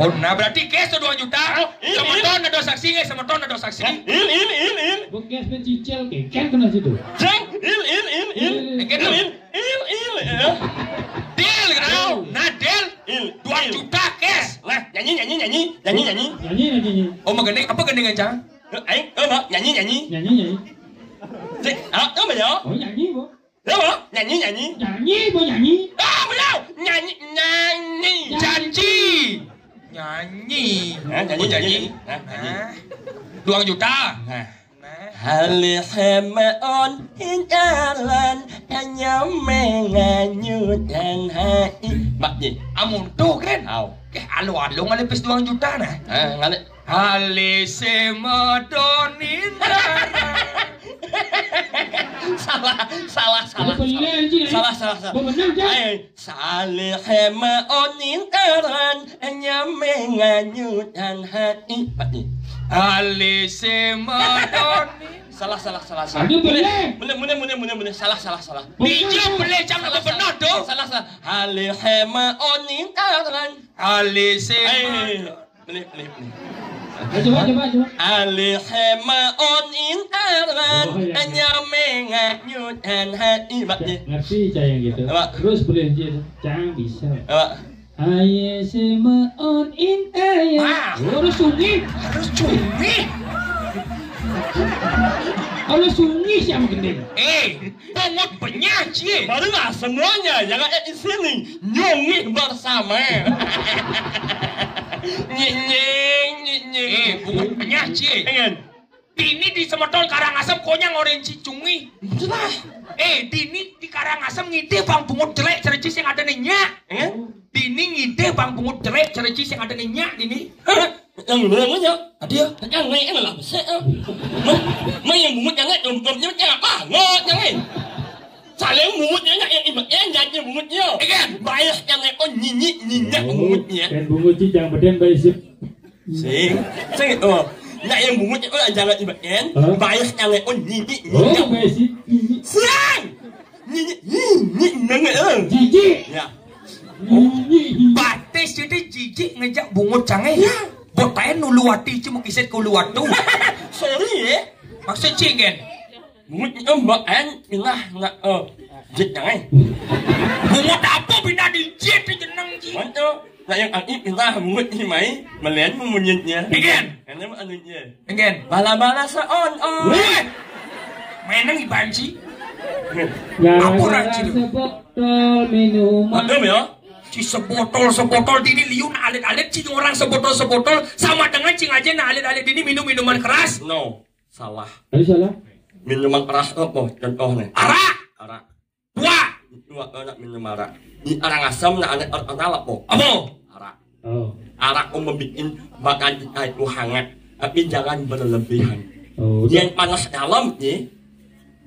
Oh, nah, berarti cash tuh dua juta. Oh, ini, semeton ini. Ada saksi nggak? Semeton ada saksi. Oh, ini, ini, ini, ini. Buat cash pencicil, kayak kena situ. Jeng, il, il, il, il. Ini, ini. Kayak gitu. Il, il, il, ya. Deal, gitu. Nah, deal. Il, dua juta cash. Nah, nyanyi, nyanyi, nyanyi. Nyanyi, nyanyi. Nyanyi, nyanyi. Oh, mau gending? Apa gending, Cang? Aing, eh, Mbak, nyanyi, nyanyi. Nyanyi, nyanyi. Cek, ah, eh, Mbak, ya? Oh, nyanyi, Bo. Ya, Mbak, nyanyi, nyanyi. Nyanyi, Bo, nyanyi. Ah, Mbak, ya. Nyanyi, nyanyi. Janji. Nyanyi. Nah, nyanyi, oh, nyanyi. Nyanyi. Nah, nyanyi. Nah. Dua juta. Nah. Nah. Halih hemaon incalan, hanya menganyut dan hai. Mbak, ye. Amun tuh, kan? Au. Keh, alo-alo ngalipis dua juta, nah. Ah, ngalih. Halih semeton intaran. Salah, salah, salah, salah. Bener, Ji, ya? Salah, salah, salah. Bener, Ji. Ayo, salih hemaon intaran, nyameng nganyutan hati. Pak, ye. Halih semeton. Salah, salah, salah, salah. Aduh, boleh. Boleh, boleh, boleh, boleh, boleh. Salah, salah, salah. Boleh. Dia boleh, jangan salah, benar, salah. Dong. Salah, salah. Halih hemaon intaran. Halih semeton. Eh, boleh, boleh, boleh. Eh, coba, coba, coba. Halih hemaon intaran. Oh, iya, iya. Nyameng nganyutan hati, Pak, ya. Ngerti, saya yang gitu. Coba. Terus boleh, Ji. Cang bisa. Coba. Aye semeton intaran. Ah. Harus sunyi. Harus sunyi. Harus sunyi siapa gending? Eh, pungut benyah, Ci. Marilah semuanya yang ada di sini nyungih bersama. Nyinying, nyinying. Eh, pungut benyah, Ci. Pengen. Dini di semeton Karangasem konyang orang cicungi. Betul lah. Eh, dini di Karangasem ngidih bang pungut jelek cereci sing ada nyak. Eh? Dini ngidih bang pungut jelek cereci sing ada nyak dini. Yang ngomongnya, ada ya? Yang naik kan lah besar. Mah, mah yang bungut yang naik, yang bungut yang naik, apa? Ngot yang naik. Saling bungut yang naik, yang ibat yang naik, yang bungut dia. Kan? Bayar yang naik, oh, nyinyik, nyinyik bungutnya. Dan bungut sih jangan beden baik sih. Sing, sing, oh. Nak yang bungut itu jangan ibat kan? Bayar yang naik, oh, nyinyik, nyinyik. Oh, baik sih. Sing. Nyinyik, nyinyik banget, eh. Jijik. Ya. Nyinyik. Batis jadi jijik ngejak bungut canggih. Ya. Botain nulu wati cuma kisit ke ulu watu. Sorry ya. Maksud cingen. Bungut itu mbak en pindah nak, eh, jit canggih. Bungut apa pindah di jit di jeneng ji? Mana? Nak yang aku pindah bungut ni mai melihat memunyitnya. Ikan. Karena anunya. Enggen. Bala-bala seon-on. Weh. Main nang ibanci. Apa orang ci? Sebotol minuman. Aduh ya. Ci sebotol sebotol dini liun alit-alit ci orang sebotol sebotol sama dengan ci ngajen alit-alit dini minum minuman keras. No, salah. Tadi salah. Minuman keras apa? Contohnya. Arak. Arak. Dua. Dua anak minum arak. Di orang asam nak anak orang apa? Apa? Arak. Oh. Arak pun membuat badan kita itu hangat, tapi jangan berlebihan. Oh, yang panas dalam ni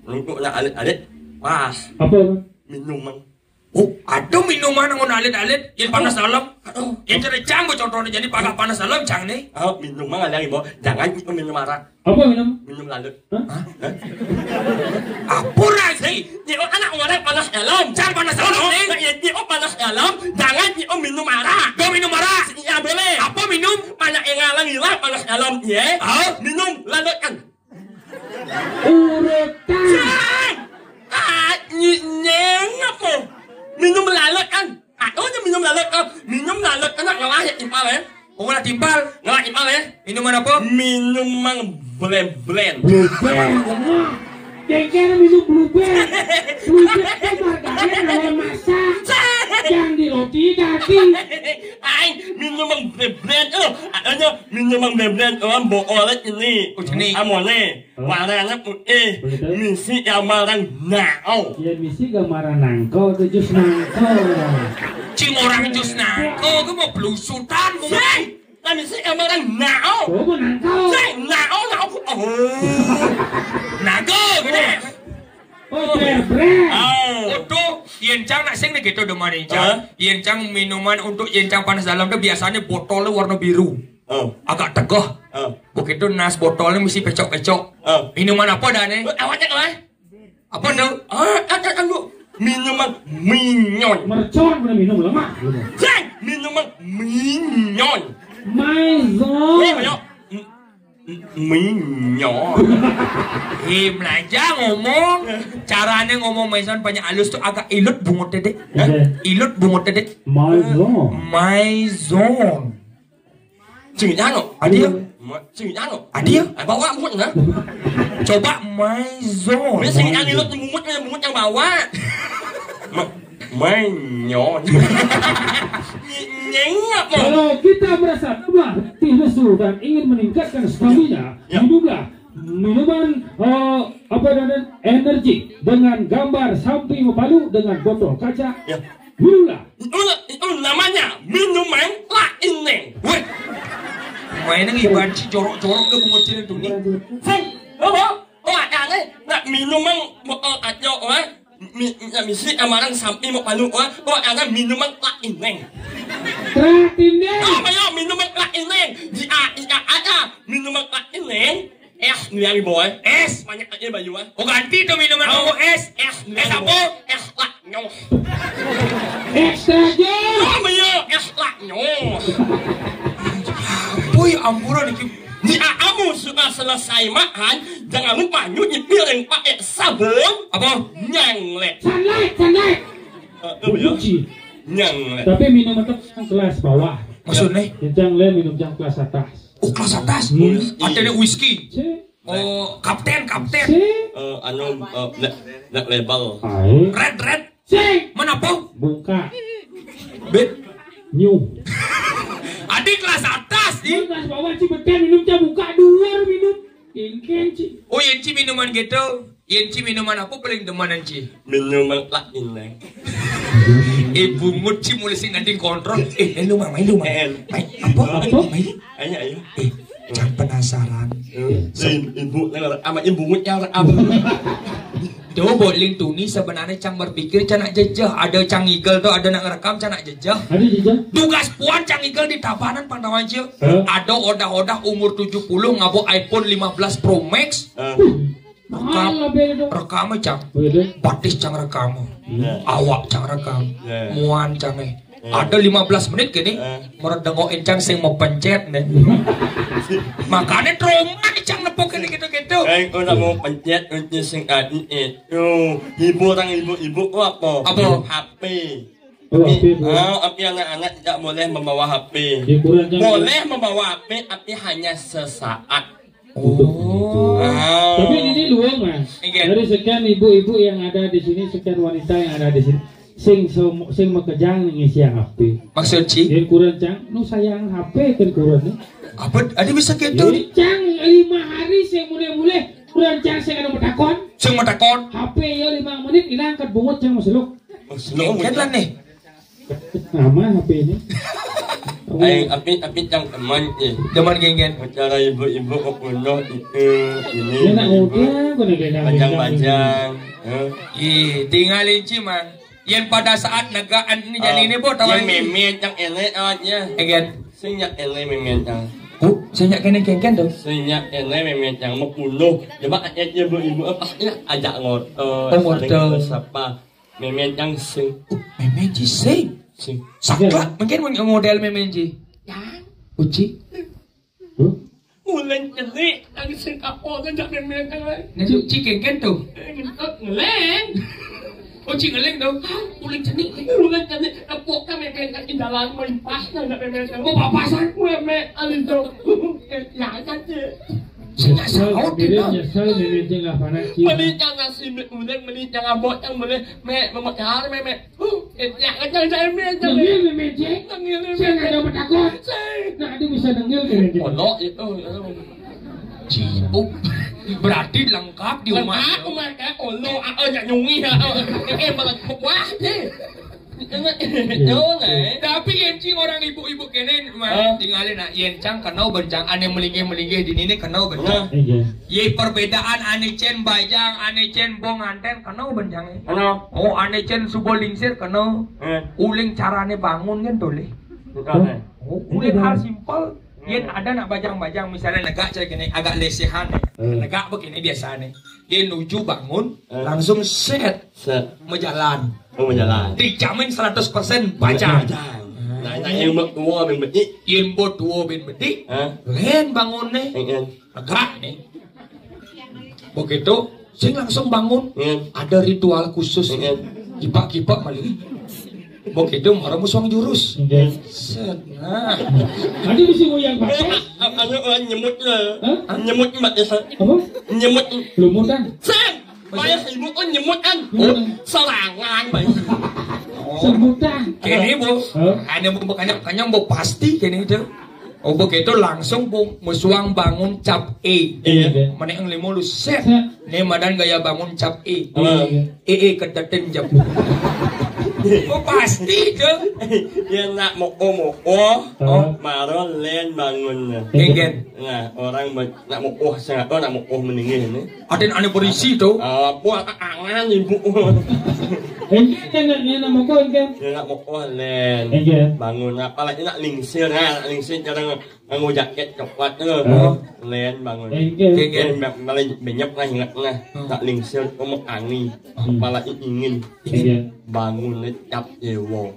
untuk nak alit-alit pas. Apa? Minuman. Oh, ada minuman yang alit-alit yang panas dalam. Yang cerecang bu contohnya jadi panas panas dalam cang ni. Oh, minuman ada yang bawa. Jangan itu minum arak. Apa minum? Minum lalut. Hah? Hah? Apa lagi? Nyiok anak orang panas dalam. Jangan panas dalam ni. Nyiok panas dalam. Jangan nyiok minum arak. Kau minum arak. Iya boleh. Apa minum? Banyak yang ngalang hilang panas dalam. Ya. Hah? Minum lalut kan. Urutan. Ah, nyinyeng apa? Minum lalut kan. Aku aja minum lalut kan. Minum lalut kan nak ngalah ya impal ya. Oh, ngalah timpal. Ngalah timpal ya. Minuman apa? Minuman blend-blend. Blend-blend. Kengkeng minum blue band. Blue band itu marganya kalau masak. Yang di roti kaki. Ay, minuman blend-blend. Oh, adanya minuman blend-blend. Oh, ambo olet ini. Oh, jenik. Amone. Warnanya putih. Boleh tahu? Misi yang marang nao. Ya misi gak marang nangko, itu jus nangko. Cing orang jus nangko, itu mau belusutan. Sing. Nah, misi yang marang nao. Oh, mau nangko. Sing, nao, nao. Oh. Nangko, gini. Oh, ber-ber. Oh. Utuh, yen cang nak sing nih gitu demen nih, cang. Hah? Yen cang minuman untuk yen cang panas dalam tuh biasanya botolnya warna biru. Oh. Agak tegeh. Oh. Begitu nas botolnya mesti pecok-pecok. Oh. Minuman apa dah nih? Awalnya apa? Apa tuh? Ah, kan kan lu minuman minyon. Mercon mana minum lemak. Sing, minuman minyon. Maison. Weh, ayo. M- m- Minyon. Hei, belajar ngomong. Caranya ngomong maison banyak halus tuh agak ilut bungut dedek. Iya. Ilut bungut dedek. Maison. Maison. Cing jano. Adio. Ma- Cing jano. Adio. Apa awak bungut nah? Coba maison. Ini sing yang ilut bungut yang bungut yang bawa. Ma- Minyon. Nyeng apa? Kalau kita merasa lemah, letih lesu dan ingin meningkatkan stamina, Ya. Minumlah minuman eh, apa namanya energi dengan gambar samping palu dengan botol kaca. Ya. Minumlah. Itu, itu namanya minuman lain nih. Weh. Main nang iban si jorok-jorok ke bungut sini tuh nih. Sing, apa? Oh, ada nih. Nak minuman botol kaca, weh. Mi, mi, misi amaran sampai mau palu, weh. Oh, ada minuman lain nih. Terakhir nih. Oh, ayo minuman lain nih. Di A I A ada minuman lain nih. Es, nih hari boy. Es. Banyak aja bayu, ah. Oh, ganti tuh minuman. Oh, es. Es, nih hari boy. Es apa? Es lah nyoh. Extra jus. Oh, iya, es lah nyoh. Boy, ampuran iki. Di amu sudah selesai makan, jangan lupa nyuci piring pakai sabun. Apa? Nyanglet. Sunlight, sunlight. Eh, apa ya? Nyanglet. Tapi minum itu yang kelas bawah. Maksudnya? Yang cang le minum yang kelas atas. Oh, kelas atas. Hmm. Ada nih whisky. Cek. Oh, kapten, kapten. Cek. Eh, anu, eh, black, black label. Ayo. Red, red. Cek. Mana po? Buka. Bet. New. Adi kelas atas, di. Kelas bawah, ci, beten minum, ca, buka dua, minum. Ingken, ci. Oh, yang ci minuman gitu. Yang ci minuman apa paling demanan, ci? Minuman lain, Leng. Eh, bungut sih mulai sing nanti kontrol. Eh, eh, lu mah, main lu mah. Eh, eh. Main apa? Apa? Main. Ayo, ayo. Eh, jangan penasaran. Eh, ibu, ibu, sama ibu nyara apa? Tuh, boling tuni sebenarnya cang berpikir cang nak jejeh. Ada cang igel tuh, ada nak ngerekam cang nak jejeh. Ada jejeh. Tugas puan cang igel di tapanan pantauan cio. Eh? Ada odah-odah umur tujuh puluh ngabo iPhone lima belas Pro Max. Eh. Rekam, rekam cang. Batis cang rekam. Awak cang rekam. Muan cang eh. Ada lima belas menit gini. Menurut dengokin cang sing mau pencet nih. Makanya trauma nih cang nepuk ini gitu-gitu. Eh, udah mau pencet, pencet sing tadi itu. Hibur orang ibu-ibu apa? Apa? H P. Oh, H P, Bu. Ah, tapi anak-anak tidak boleh membawa H P. Boleh membawa H P, tapi hanya sesaat. Oh. Ah. Tapi ini luang, Mas. Iya. Dari sekian ibu-ibu yang ada di sini, sekian wanita yang ada di sini, sing sem- sing makejang ngisi H P. Maksud Ci? Yang kurang cang, nu sayang H P kan kurang nih. Apa? Ada bisa gitu? Jadi cang lima hari saya mulai-mulai kurang cang saya ada matakon. Sing matakon. H P ya lima menit hilang kat bungut cang masuk. Sing lah nih. Nama H P ini? Ayo, tapi tapi yang teman nih. Teman genggen. Acara ibu-ibu kok penuh itu ini. Dia nak ibu-ibu. Muda, kau nak kena panjang-panjang. Ih, tinggalin Ci, Mang. Yang pada saat negaan ini jadi ini, Bu, tahu yang ini? Memet yang elek awaknya. Genggen. Sing yang elek memet yang. Oh, sing yang kena genggen tuh. Sing yang elek memet yang mau penuh. Coba ayat ibu-ibu apa ya? Ajak ngotot. Oh, ngotot. Saling bersapa. Memen yang sing. Uh, memen ji sing. Sing. Saklek mungkin mun model memen ji. Yang. Uci. Huh? Ulen cenik yang sing kapok tu jak memen yang lain. Nanti Uci kengken tu. Ngeleng. Uci ngeleng tu. Ulen cenik. Ulen cenik kapok kan memen yang di dalam melimpah kan jak memen yang. Mau papasan. Memen alin tu. Ya kan je. Sing nyesel, saut dia. Nyesel, memen lah panak. Meni yang nasi, meni yang abot, yang meni Mek, mamak cari, Mek, Mek. Huh, eh, ya, kan, jangan, jangan, Mek, jangan. Dengar, Mek, Mek, Cik. Dengar, Mek, Mek. Saya nggak ada takut. Saya. Nah, dia bisa dengar, Mek, Mek, Cik. Olok itu. Cik. Oh, berarti lengkap di rumah. Lengkap, rumah, eh, olok, ah, eh, jak nyungi, ah, eh, eh, malah wah, deh. Tapi yang cing orang ibu-ibu kene, Mak, tinggalin, nak. Yang cang kenal bencang, ane melinggih-melinggih di nini kenal bencang. Iya. Ye perbedaan ane cen bajang, ane cen bong anten, kena bencang, eh. Kena. Oh, ane cen subuh lingsir, kena. Eh. Uling carane bangun kan toleh. Bukan, eh. Oh, uling hal simpel. Yen ada nak bajang-bajang, misalnya negak cari gini, agak lesehan, eh. Hmm. Negak begini biasanya. Dia nuju bangun, eh, langsung set. Set. Mejalan. Oh, mejalan. Dijamin seratus persen bajang. Bajang. Nah, nah, yang buat tua bin betik. Yang buat tua bin betik. Hah? Len bangun nih. Eh, eh. Tegak nih. Begitu, sing langsung bangun. Iya. Ada ritual khusus. Iya. Kipak-kipak malu. Begitu, mara musuang jurus. Iya. Set. Nah. Tadi mesti goyang pakai. Eh, a-, anu, eh, nyemut, eh. Hah? Nyemut, Mbak, ya, Sat. Apa? Nyemut. Lumut kan? Sat! Bayar ibu kan nyemut kan? Iya. Oh, serangan, Mbak. Sebutan. Kene, Bu. Hah? Ada bu kanyang-kanyang, Bu, pasti kene itu. Oh, begitu langsung, Bu, musuang bangun cap E. Iya. Mana yang lima lu set. Set. Ini madan gaya bangun cap E. Iya. E, e, ketetin jam. Oh, pasti itu. Dia nak moko-moko, oh, maro len bangunnya. Genggen. Nah, orang ba-, nak moko, saya tahu nak moko meninggi ini. Ada yang aneh berisi tu. Ah, buat angan ibu. Engke nak, nak moko, engke. Dia nak moko len. Engke. Bangun, apalagi nak lingsir, nah, nak lingsir cara nganggo jaket coklat tu. Hmm. Len bangun. Engke. Len ba-, malah benyep lah ingat lah. Hmm. Tak lingsir, kamu angin. Hmm. Kepala ingin. Iya. Bangun ni cap dewa.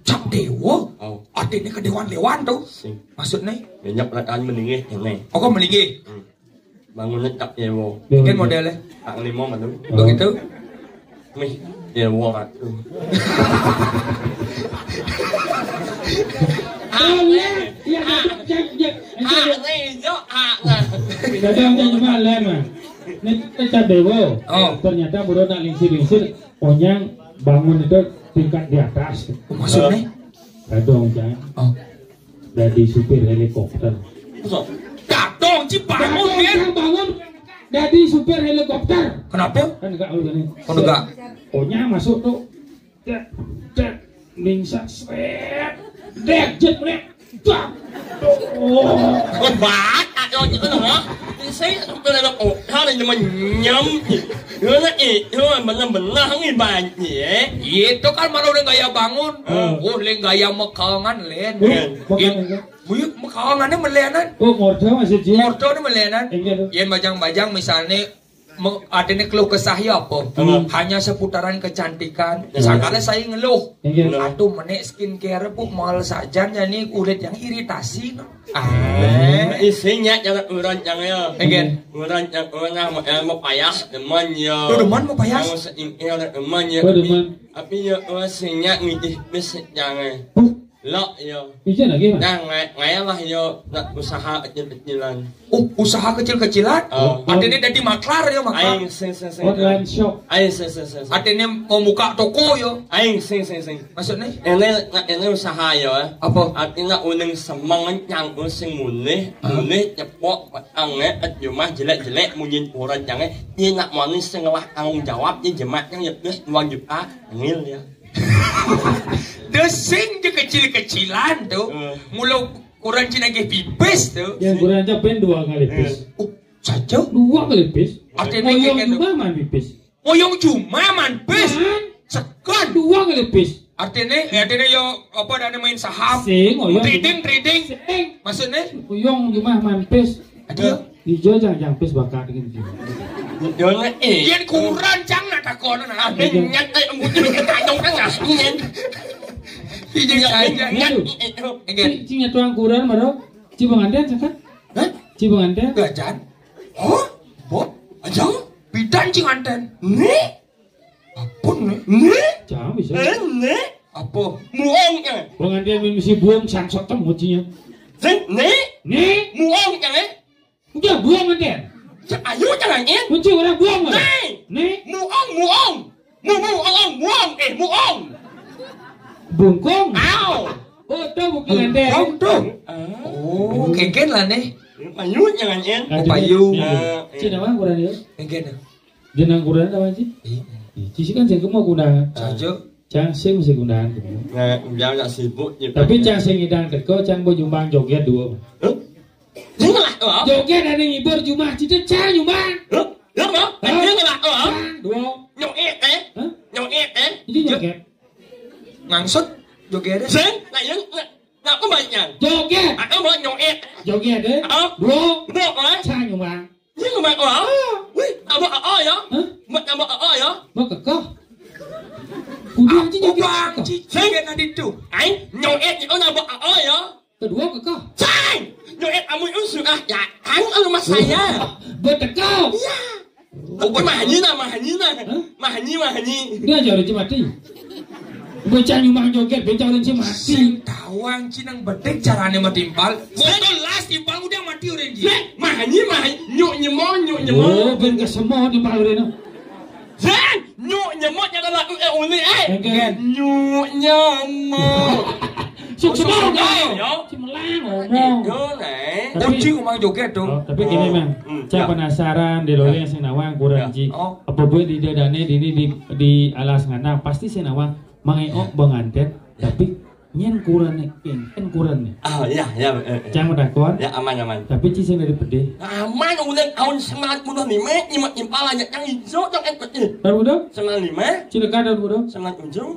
Cap dewa? Oh. Artinya ke dewan-dewan tu. Sing. Maksudnya? Banyak perasaan meninggi, ini. Oh, kau meninggi? Hmm. Bangun ni cap dewa. Mungkin modelnya. Tak lima malu. Oh. Begitu? Mih, dewa tu. Boleh. Ya, cap, cap. Ah, ni, jok, ah, nah. Kadang dia cuma lem, ah. Ni, ni cap dewa. Oh. Ternyata baru nak lingsir-lingsir. Onyang bangun itu tingkat di atas. Maksudnya? Kadang, Cang. Oh. Jadi supir helikopter. Kadang, Ci, bangun, kan? Cang, bangun. Jadi supir helikopter. Kenapa? Kan enggak, enggak. Oh, enggak. Onyang masuk tu. Cek, cek. Ning sak sret. Dek jet mrek. Dak. Oh. Obat, ayo gitu loh. Saya udah ada obat yang nyemen nyem. Ngene iki, bener-bener ngibae. Iya, itu kan malah udah gaya bangun. Oh. Oh, leng gaya mekangan, Len. Iya. Mekangan, ya. Wih, mekangannya melenan. Oh, ngordo masih, Ji? Ngordo ini melenan. Iya, tuh. Yen bajang-bajang misalnya me-, artinya keluh kesah ya apa? Hmm. Hanya seputaran kecantikan. Iya. Sakala saya ngeluh. Iya. Atuh menek skincare, Bu, mal sajan ya nih kulit yang iritasi, no. Ah, isinya jangan urang yang ya. Enggak. Urang yang urang mau, yang mau payah, demen ya. Tuh, demen mau payah? Yang seimpel, demen ya. Oh, tapi, demen. Tapi ya, oh, isinya ngidih bis jangan. Huh? Lo ya. Bisa lagi, Mas? Nah, ngai-, ngaya lah ya, nak usaha kecil-kecilan. Oh, usaha kecil-kecilan? Oh. Artinya dari maklar ya, maklar? Aing, sing, sing, sing. Online shop. Aing, sing, sing, sing, sing. Artinya mau buka toko ya? Aing, sing, sing, sing. Maksudnya? Ini, ini usaha ya. Apa? Artinya uning semeng nyang sing mulih, ah, mulih cepok, ange, jumah jelek-jelek, munyin orang jange. Ini nak manis sing ngelah tanggung jawab, ini jemak yang ya, plus dua juta, ngil ya. Desing je kecil-kecilan tuh. Hmm. Mula kurang cina ge pipis tuh. Yang kurang aja ben dua kali pis. Hmm. Oh, saja? Dua kali pis. Artinya ngoyong kayak gitu. Cuma man pipis. Ngoyong cuma man pis. Man. Sekan. Dua kali pis. Artinya, artinya yo apa, ada main saham. Sing, ngoyong. Trading, trading. Sing. Maksudnya? Ngoyong cuma man pis. Aduh. Hijau jangan, jangan pis bakat gitu. Yo, nek, eh. Yen kurang cang nak takon, nah. Iya. Nyat, eh, mungkin kita tanya kan nggak? Iya. Iya, iya, iya. Nyat, eh, eh, oh. Enggak. Ci, ci nyatuang kurang, baru. Ci pengantin, cakap? Hah? Ci pengantin? Gajan. Oh, Bot, aja. Bidan ci nganten. Nih. Apa nih? Nih. Jangan bisa. Eh, nih. Apa? Muong, eh. Pengantin misi buang, sangsot tem, mucinya. Nih, nih. Nih. Muong, eh. Udah buang, nganten. Ayo, jangan, eh. Kunci orang buang, mana? Nih. Nih. Muong, muong. Mu, mu, ong, ong, muong, eh, muong. Bungkung. Au. Oh, tuh bukan nganten. Bungkung tuh. Oh, keken lah, nih. Payu, jangan, eh. Oh, payu. Iya. Nah, eh. Cina mah kurang ya? Keken. Jenang kurang apa sih? Iya. Cici kan saya mau guna. Saja. Cang sing masih gunaan. Nah, dia nggak sibuk, ya. Tapi cang sing ngidang teko, cang bo jumbang joget dua. Hah? Dia nggak, oh. Joget ada ngibur jumah, cita cang jumbang. Hah? Dia nggak? Hah? Dia nggak, oh. Cang, dua. Nyok, eh, eh. Hah? Nyok, eh, eh. Ini joget. Ngangsut joget deh. Sing, nah, yang, nah, nah, aku banyak. Joget. Aku mau nyok, eh. Joget deh. Oh. Dua. Dua, eh. Cang jumbang. Ini nggak mau, oh. Wih, tambah, oh, ya. Hah? Mau tambah, oh, ya. Mau kekeh. Udah, anjing, joget kekeh. Anjing, saya nggak nanti tuh. Aing, nyok, eh, oh, nambah, oh, ya. Kedua kekeh. Cang! Nyok, eh, kamu itu sudah, ya, kan, kalau mas saya. Buat kekeh. Iya. Oke, mahanyi nah, mahanyi nah. Hah? Mahanyi, mahanyi. Dia aja udah mati. Bocah nyumbang joget, bocah udah mati. Sing tawang cinang bedek carane mah timpal. Botol las timpal udah mati udah ji. Sing, mahanyi, mahanyi. Nyuk nyemo, nyuk nyemo. Oh, ben kesemo timpal udah no. Sing, nyuk nyemo nyata lagu eh uli eh. Enggak. Nyuk nyemo. Sukses dong, ya. Cimelang ngomong. Itu, Neng. Tapi, oh, Ci, ngomong joget dong. Oh, tapi gini, Mang. Hmm, cak ya. Penasaran di loleng sing nawang kurang, ya. Ci. Oh. Apa buat di dadane di, di, di alas ngana pasti sing nawang mangeok pengantin, tapi nyen kurang nih, kan kurang nih. Oh, iya, iya, eh, eh. Cang mau takon? Ya, aman, aman. Tapi Ci sing dari pedih. Aman, udah tahun sembilan puluh lima, nyimak nyimpal aja yang hijau, yang eh, eh. Tahu udah? Sembilan lima. Cilaka tahu udah? Sembilan tujuh.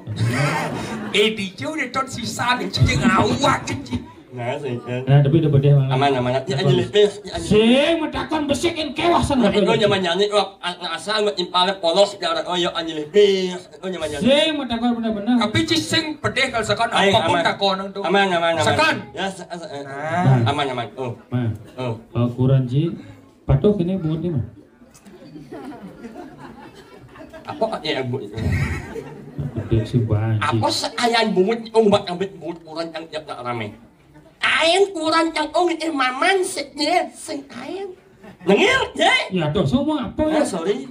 Eh, di jauh deh, ton sisa nih, Ci, ngawak, Ci. Nah, sih, eh. Nah, tapi udah pedih, Mang. Aman, aman. Ya, aja lebih, ya, aja. Sing mau takon besik kan kewas sana. Nah, itu nyaman nyanyi, wah, a-, nah, asal buat impal polos, ya, oh, ya, aja lebih. Itu nyaman nyanyi. Sing mau takon bener-bener. Tapi Ci sing pedih kalau sekarang. Ayo, apapun aman. Takon tuh. Aman, aman, aman. Sekarang. Ya, se-, se-, eh. Nah. Aman, aman. Oh. Mang. Oh. Kalau kurang, Ci, patuh kene buat ini, Mang. Apa ya, Bu? Gede sih, Bang. Apa seayan bungut, oh, mbak, ambek bungut kurang yang tiap tak rame. Ayan kurang yang, oh, eh, maman sih, sing ayan. Nengil, ya? Ya, tuh, semua apa ya? Oh, sorry.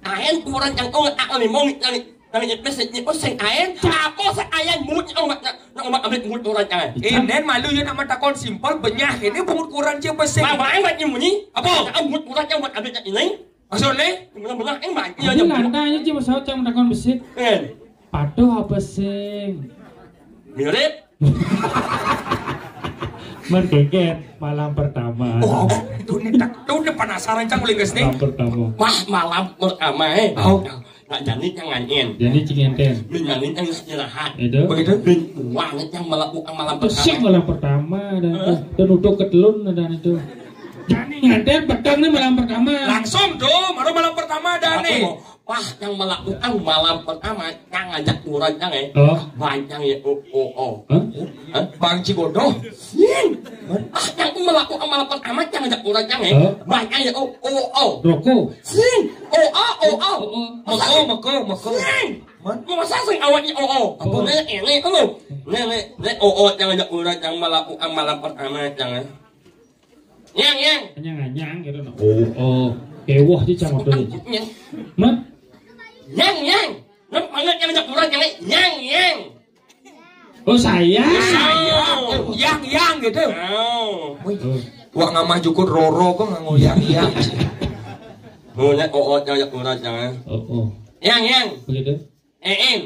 Ayan kurang yang, oh, tak rame, mau nyari, nyari pes, oh, sing ayan. Apa seayan bungut, oh, mbak, nak, nak, mbak, ambek bungut kurang yang. Inen malu ya nama takon simpel, benyah ini bungut kurang aja pesen. Bang, bang, mbak, nyembunyi. Apa? Nak bungut kurang yang, mbak, ambek ini. Maksudnya? Bener-bener, eh, mbak, iya, tapi nyembunyi. Lantanya aja pesawat yang takon besik. Eh. Patuh apa sing? Mirip. Mergeket malam pertama. Oh, itu nih tak, itu nih penasaran cang uling geus nih. Malam pertama. Wah, malam pertama, eh. Oh. Nah, jadi yang nganyen. Jadi cing enten. Bin nganyen yang istirahat. Itu. Begitu. Bin uang yang melakukan malam pertama. Sing malam pertama dan itu. Dan udah ketelun dan itu. Jadi nganten petang nih malam pertama. Langsung tuh, baru malam pertama dan nih. Wah, yang melakukan malam pertama, yang ngajak urang yang, eh. Oh. Banyak ya, oh, oh, oh. Hah? Hah? Bang Cigodo. Sing. Ah, yang melakukan malam pertama, yang ngajak urang yang, eh. Oh. Banyak ya, oh, oh, oh. Rokok. Sing. Oh, oh, oh, oh. Oh, oh. Meko, meko, meko. Sing. Masa sing awaknya, oh, oh. Apa? Nek, nek, nek, oh, oh, yang ngajak urang yang melakukan malam pertama, yang, eh. Nyang, nyang. Nyang, nyang, gitu, nah. Oh, oh. Kewah sih, cang, waktu itu. Nyang. Mah? Nyang, nyang. Nep banget yang ngajak urang, nyang, nyang, nyang. Oh, saya. Saya. Oh, yang, yang, gitu. Oh. Wih, wah, ngamah jukut roro kok nganggo yang, yang. Oh, nek, oh, oh, yang ngajak urang, nyang. Oh, oh. Yang, yang. Begitu. Een.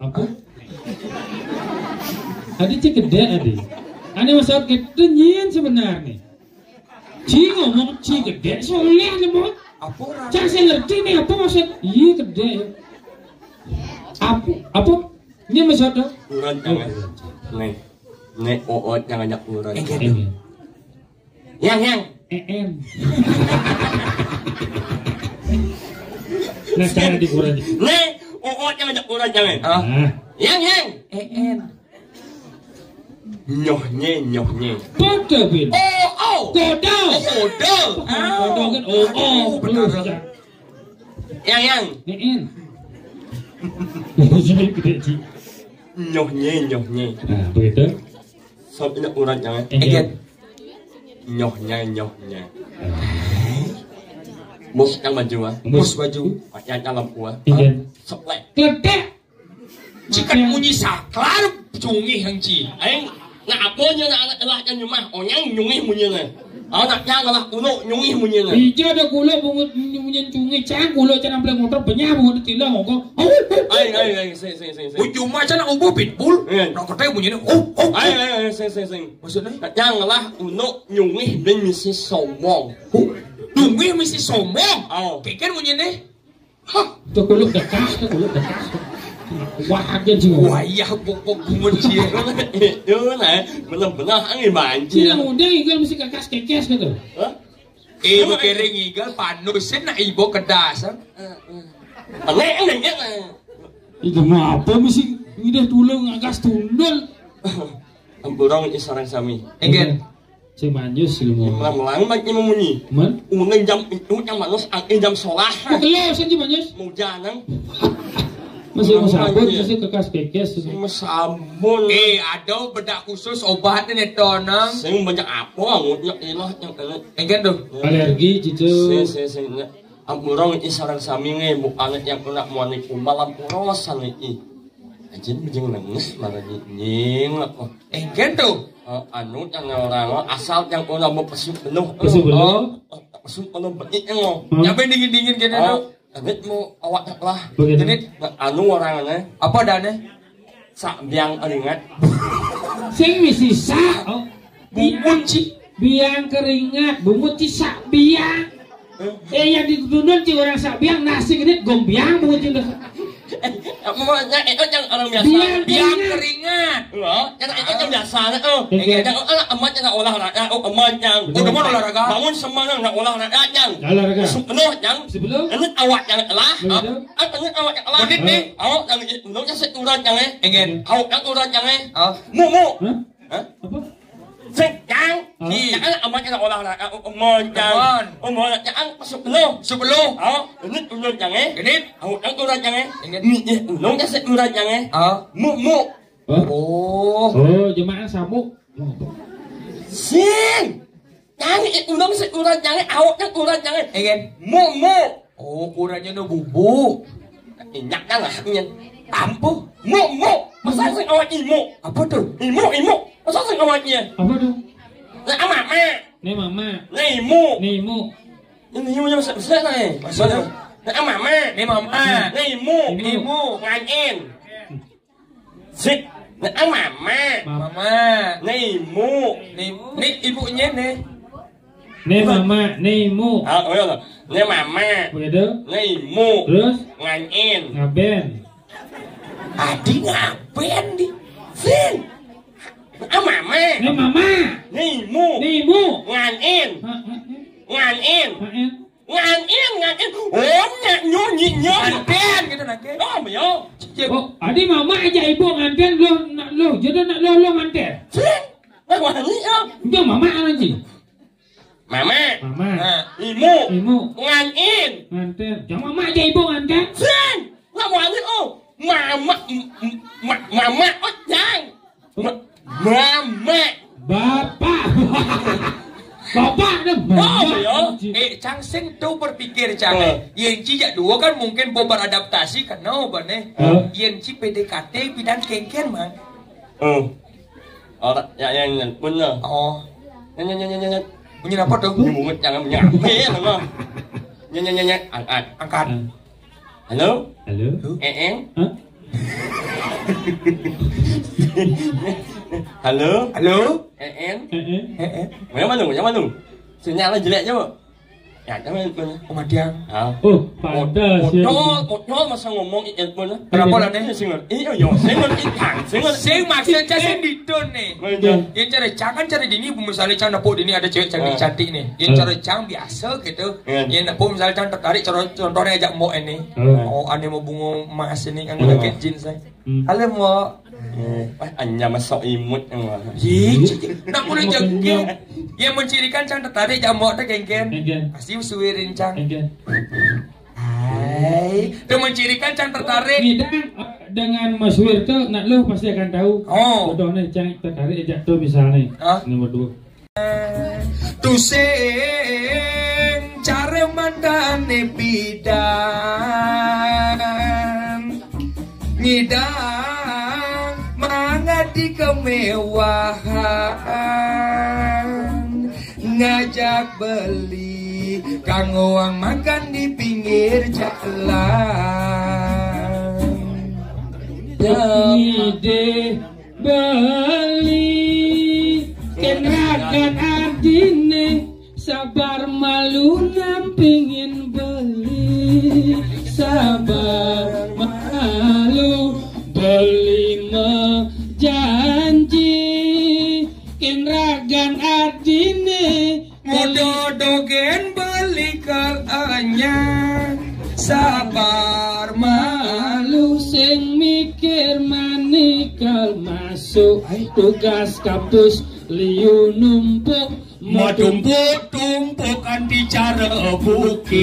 Apa? Adi cek gede, adi. Ane maksud gede nyin sebenarnya. Ci ngomong ci gede, soalnya nih mau. Apa orang? Cang saya ngerti nih apa maksud. Iya gede. Apa? Apa? Ini maksud apa? Urang jangan. Nih, nih, oot yang ngajak urang. Eh, gitu. Ini. Yang, yang. Een. Nah, cara dikurang. Nih, oot yang ngajak urang jangan. Ah. Nah. Yang, yang. Een. Nyoh nye, nyoh nye. Kode, Bin. Oh, oh. Kode. Oh, kode. Kode kan, oh, oh. Benar. Yang, yang. Een. Gede, Ci. Nyoh nye, nyoh nye. Nah, begitu. Sok ini urang jangan. Een. Nyoh nye, nyoh nye. Mus yang baju, ah. Mus baju. Pakai aja lampu, ah. Een. Seplek. Gede. Cikan munyi saklar, cungih hang ci. Aing, nah, apa nya, nah, anak elah kan nyumah, onyang nyungih munyi na. Anak nyang elah kulo nyungih munyi na. Ija ada kulo bungut munyi cungih, cang kulo cang ambil motor benyah bungut tilang ngoko. Aing, aing, aing, sing, sing, sing, sing. Ujung mah cang ubu pitbull. Iya. Nak kata munyi na, oh, oh, oh. Aing, aing, aing, sing, sing, sing. Maksudnya? Nyang elah uno nyungih dan misi sombong. Oh, nyungih misi sombong. Oh. Keker munyi na. Hah? Tuh kuluk dekas, tuh kuluk dekas. Wah, aja sih. Wah, iya, pokok gumun sih. Itu lah, bener-bener angin banjir. Sila muda juga mesti kekas kekes gitu. Hah? Ibu kering igal panusin nak ibu kedas. Aneh, aneh, aneh. Itu mah apa mesti ngidah tulung ngagas tundul. Ampurong isarang sami. Enggak. Cing Manjus ilmu. Melang-melang bagi memunyi. Man? Unen jam itu yang manus angin jam solah. Kok gelo sih Cing Manjus? Mau janang. Masih mau sabun, iya. Masih kekas kekes. Masih sabun. Eh, ada bedak khusus obatnya nih, Tonang. Sing banyak apa, ngutnya ilah yang kena. Enggak tuh. Ya. Alergi, gitu. Sing, sing, sing, ya. Ampurong isarang sami nge, bukan yang kena muani kumbal ampurong sana i. Ajen bejeng nenges mana nying apa? Engken tuh. Eh, anu yang orang asal yang kena mau pesu penuh. Pesu penuh? Oh, pesu penuh benih yang mau. Hmm. Nyampe dingin-dingin kene tuh. Amit mau awak lah. Begitu. Ini anu orangnya. Apa dane? Sak biang keringat. Sing misi sa. Oh. Bubun ci. Biang keringat, bungut ci sak biang. Eh, yang ditundun ci orang sak biang, nasi genit gombiang bungut ci. Mau nya itu yang orang biasa. Biang keringat. Loh, yang itu yang biasa. Oh, iya. Yang orang amat yang olahraga, oh, amat yang. Betul. Udah mau olahraga? Bangun semangat nak olahraga yang. Olahraga. Penuh yang. Sebelum? Ini awak yang lah. Begitu. Ah, ini awak yang lah. Begitu nih. Awak yang itu, saya kurang yang eh. Enggak. Awak yang kurang yang eh. Oh. Mu, mu. Hah? Hah? Apa? Sing, yang. Oh. Yang amat yang olahraga, oh, amat yang. Aman. Amat yang masuk penuh. Sebelum. Oh, ini turun yang eh. Genit. Awak yang kurang yang eh. Enggak. Ni, eh, ulung yang saya kurang yang eh. Oh. Mu, mu. Hah? Oh. Oh, jemaah sabuk. Sing. Nyari, eh, ulang sih, ulang nyari, awaknya ulang nyari. Enggak. Mu, mu. Oh, kurangnya no bubu. Inyak kan lah, nyen. Tampuh. Mu, mu. Masa sih awak imu? Apa tuh? Imu, imu. Masa sih awaknya? Apa tuh? Nah, mama. Nih mama. Nih imu. Nih imu. Ini imu yang besar, besar nih. Maksudnya? Nah, mama. Nih mama. Nih imu. Imu. Imu. Nganyen. Sik. Nah, mama. Mama. Nah, ibu. Nih, nih ibunya nih. Nih mama, nih ibu. Ah, oh ya. Nih mama. Begitu. Nih ibu. Terus? Ngain. Ngaben. Adi ngaben di. Sin. Ah, mama. Nih mama. Nih ibu. Nih ibu. Ngain. Ngain. Ngain. Nganten, nganten. Oh, nyak, nyo, nyi, nyo. Nganten gitu, nake. Oh, iya. Oh, adi mama aja ibu nganten, lo, nak lo, jodoh nak lo, lo nganten. Sih, nak wangi, ya. Enggak, mama aja. Mama. Mama. Nah, ibu. Ibu. Nganten. Nganten. Jangan mama aja ibu nganten. Sih, nak wangi, oh. Mama, m-, m-, ma-, mama, oh, jang. Ma-, mama. Bapak. Bapak dah. Oh, mama. Iya. Eh, cang sing tuh berpikir, cang. Eh. Yen ci jak dua kan mungkin bo beradaptasi kan, no, bane. Eh. Yen ci P D K T bidang kengken, Mang. Eh. Ora, ya, yang, yang, bener. Oh. Nyan, nyan, nyan, nyan, nyan. Bunyi apa tuh? Bunyi bungut, jangan bunyi apa ya, nama? Nyan, nyan, nyan, nyan. Angkat. Angkat. Hmm. Halo? Halo? Halo? Eeng? Hah? Halo? Halo? Eeng? Eeng? Eeng? Mana, mana, mana? Sinyalnya jelek aja, Bu. Ya, mana, mana? Oh, matiang. Ah. Oh, pantas ya. Modal, modal masa ngomong i-, mana? Kenapa lah, Neng? Sing ngerti, iya, iya, sing ngerti, kan, sing ngerti. Sing maksudnya sing ditun nih. Mana? Yang cari cang kan cari dini, misalnya cang nepuk dini ada cewek cantik-cantik nih. Yang cari cang biasa gitu. Iya. Yang nepuk misalnya cang tertarik, contohnya ajak mau ini. Hmm. Oh, ane mau bunga emas ini yang pakai jeans, eh. Hmm. Halo, Mbok. Eh, wah, anyar masuk imut yang mana? Ji, ji, ji. Nak mulai jengking. Yang mencirikan cang tertarik jak Mbok teh, genggen. Genggen. Pasti usuirin cang. Genggen. Hai. Itu mencirikan cang tertarik. Ngidang, eh, dengan Mas Wir tuh, nak lu pasti akan tahu. Oh. Bodohnya cang tertarik aja tuh misalnya. Hah? Nomor dua. Tusing cara mandane bidan, ngidang mangati kemewahan, ngajak beli kang uang makan di pinggir jalan. Ngide beli, kenragan adine, sabar malu nampingin beli, sabar malu beli mejanji, kenragan adine. Mudo dogen beli kal anyar, sabar malu sing mikir manikal masuk tugas kampus liu numpuk, metumpuk-tumpuk anti cara bukit.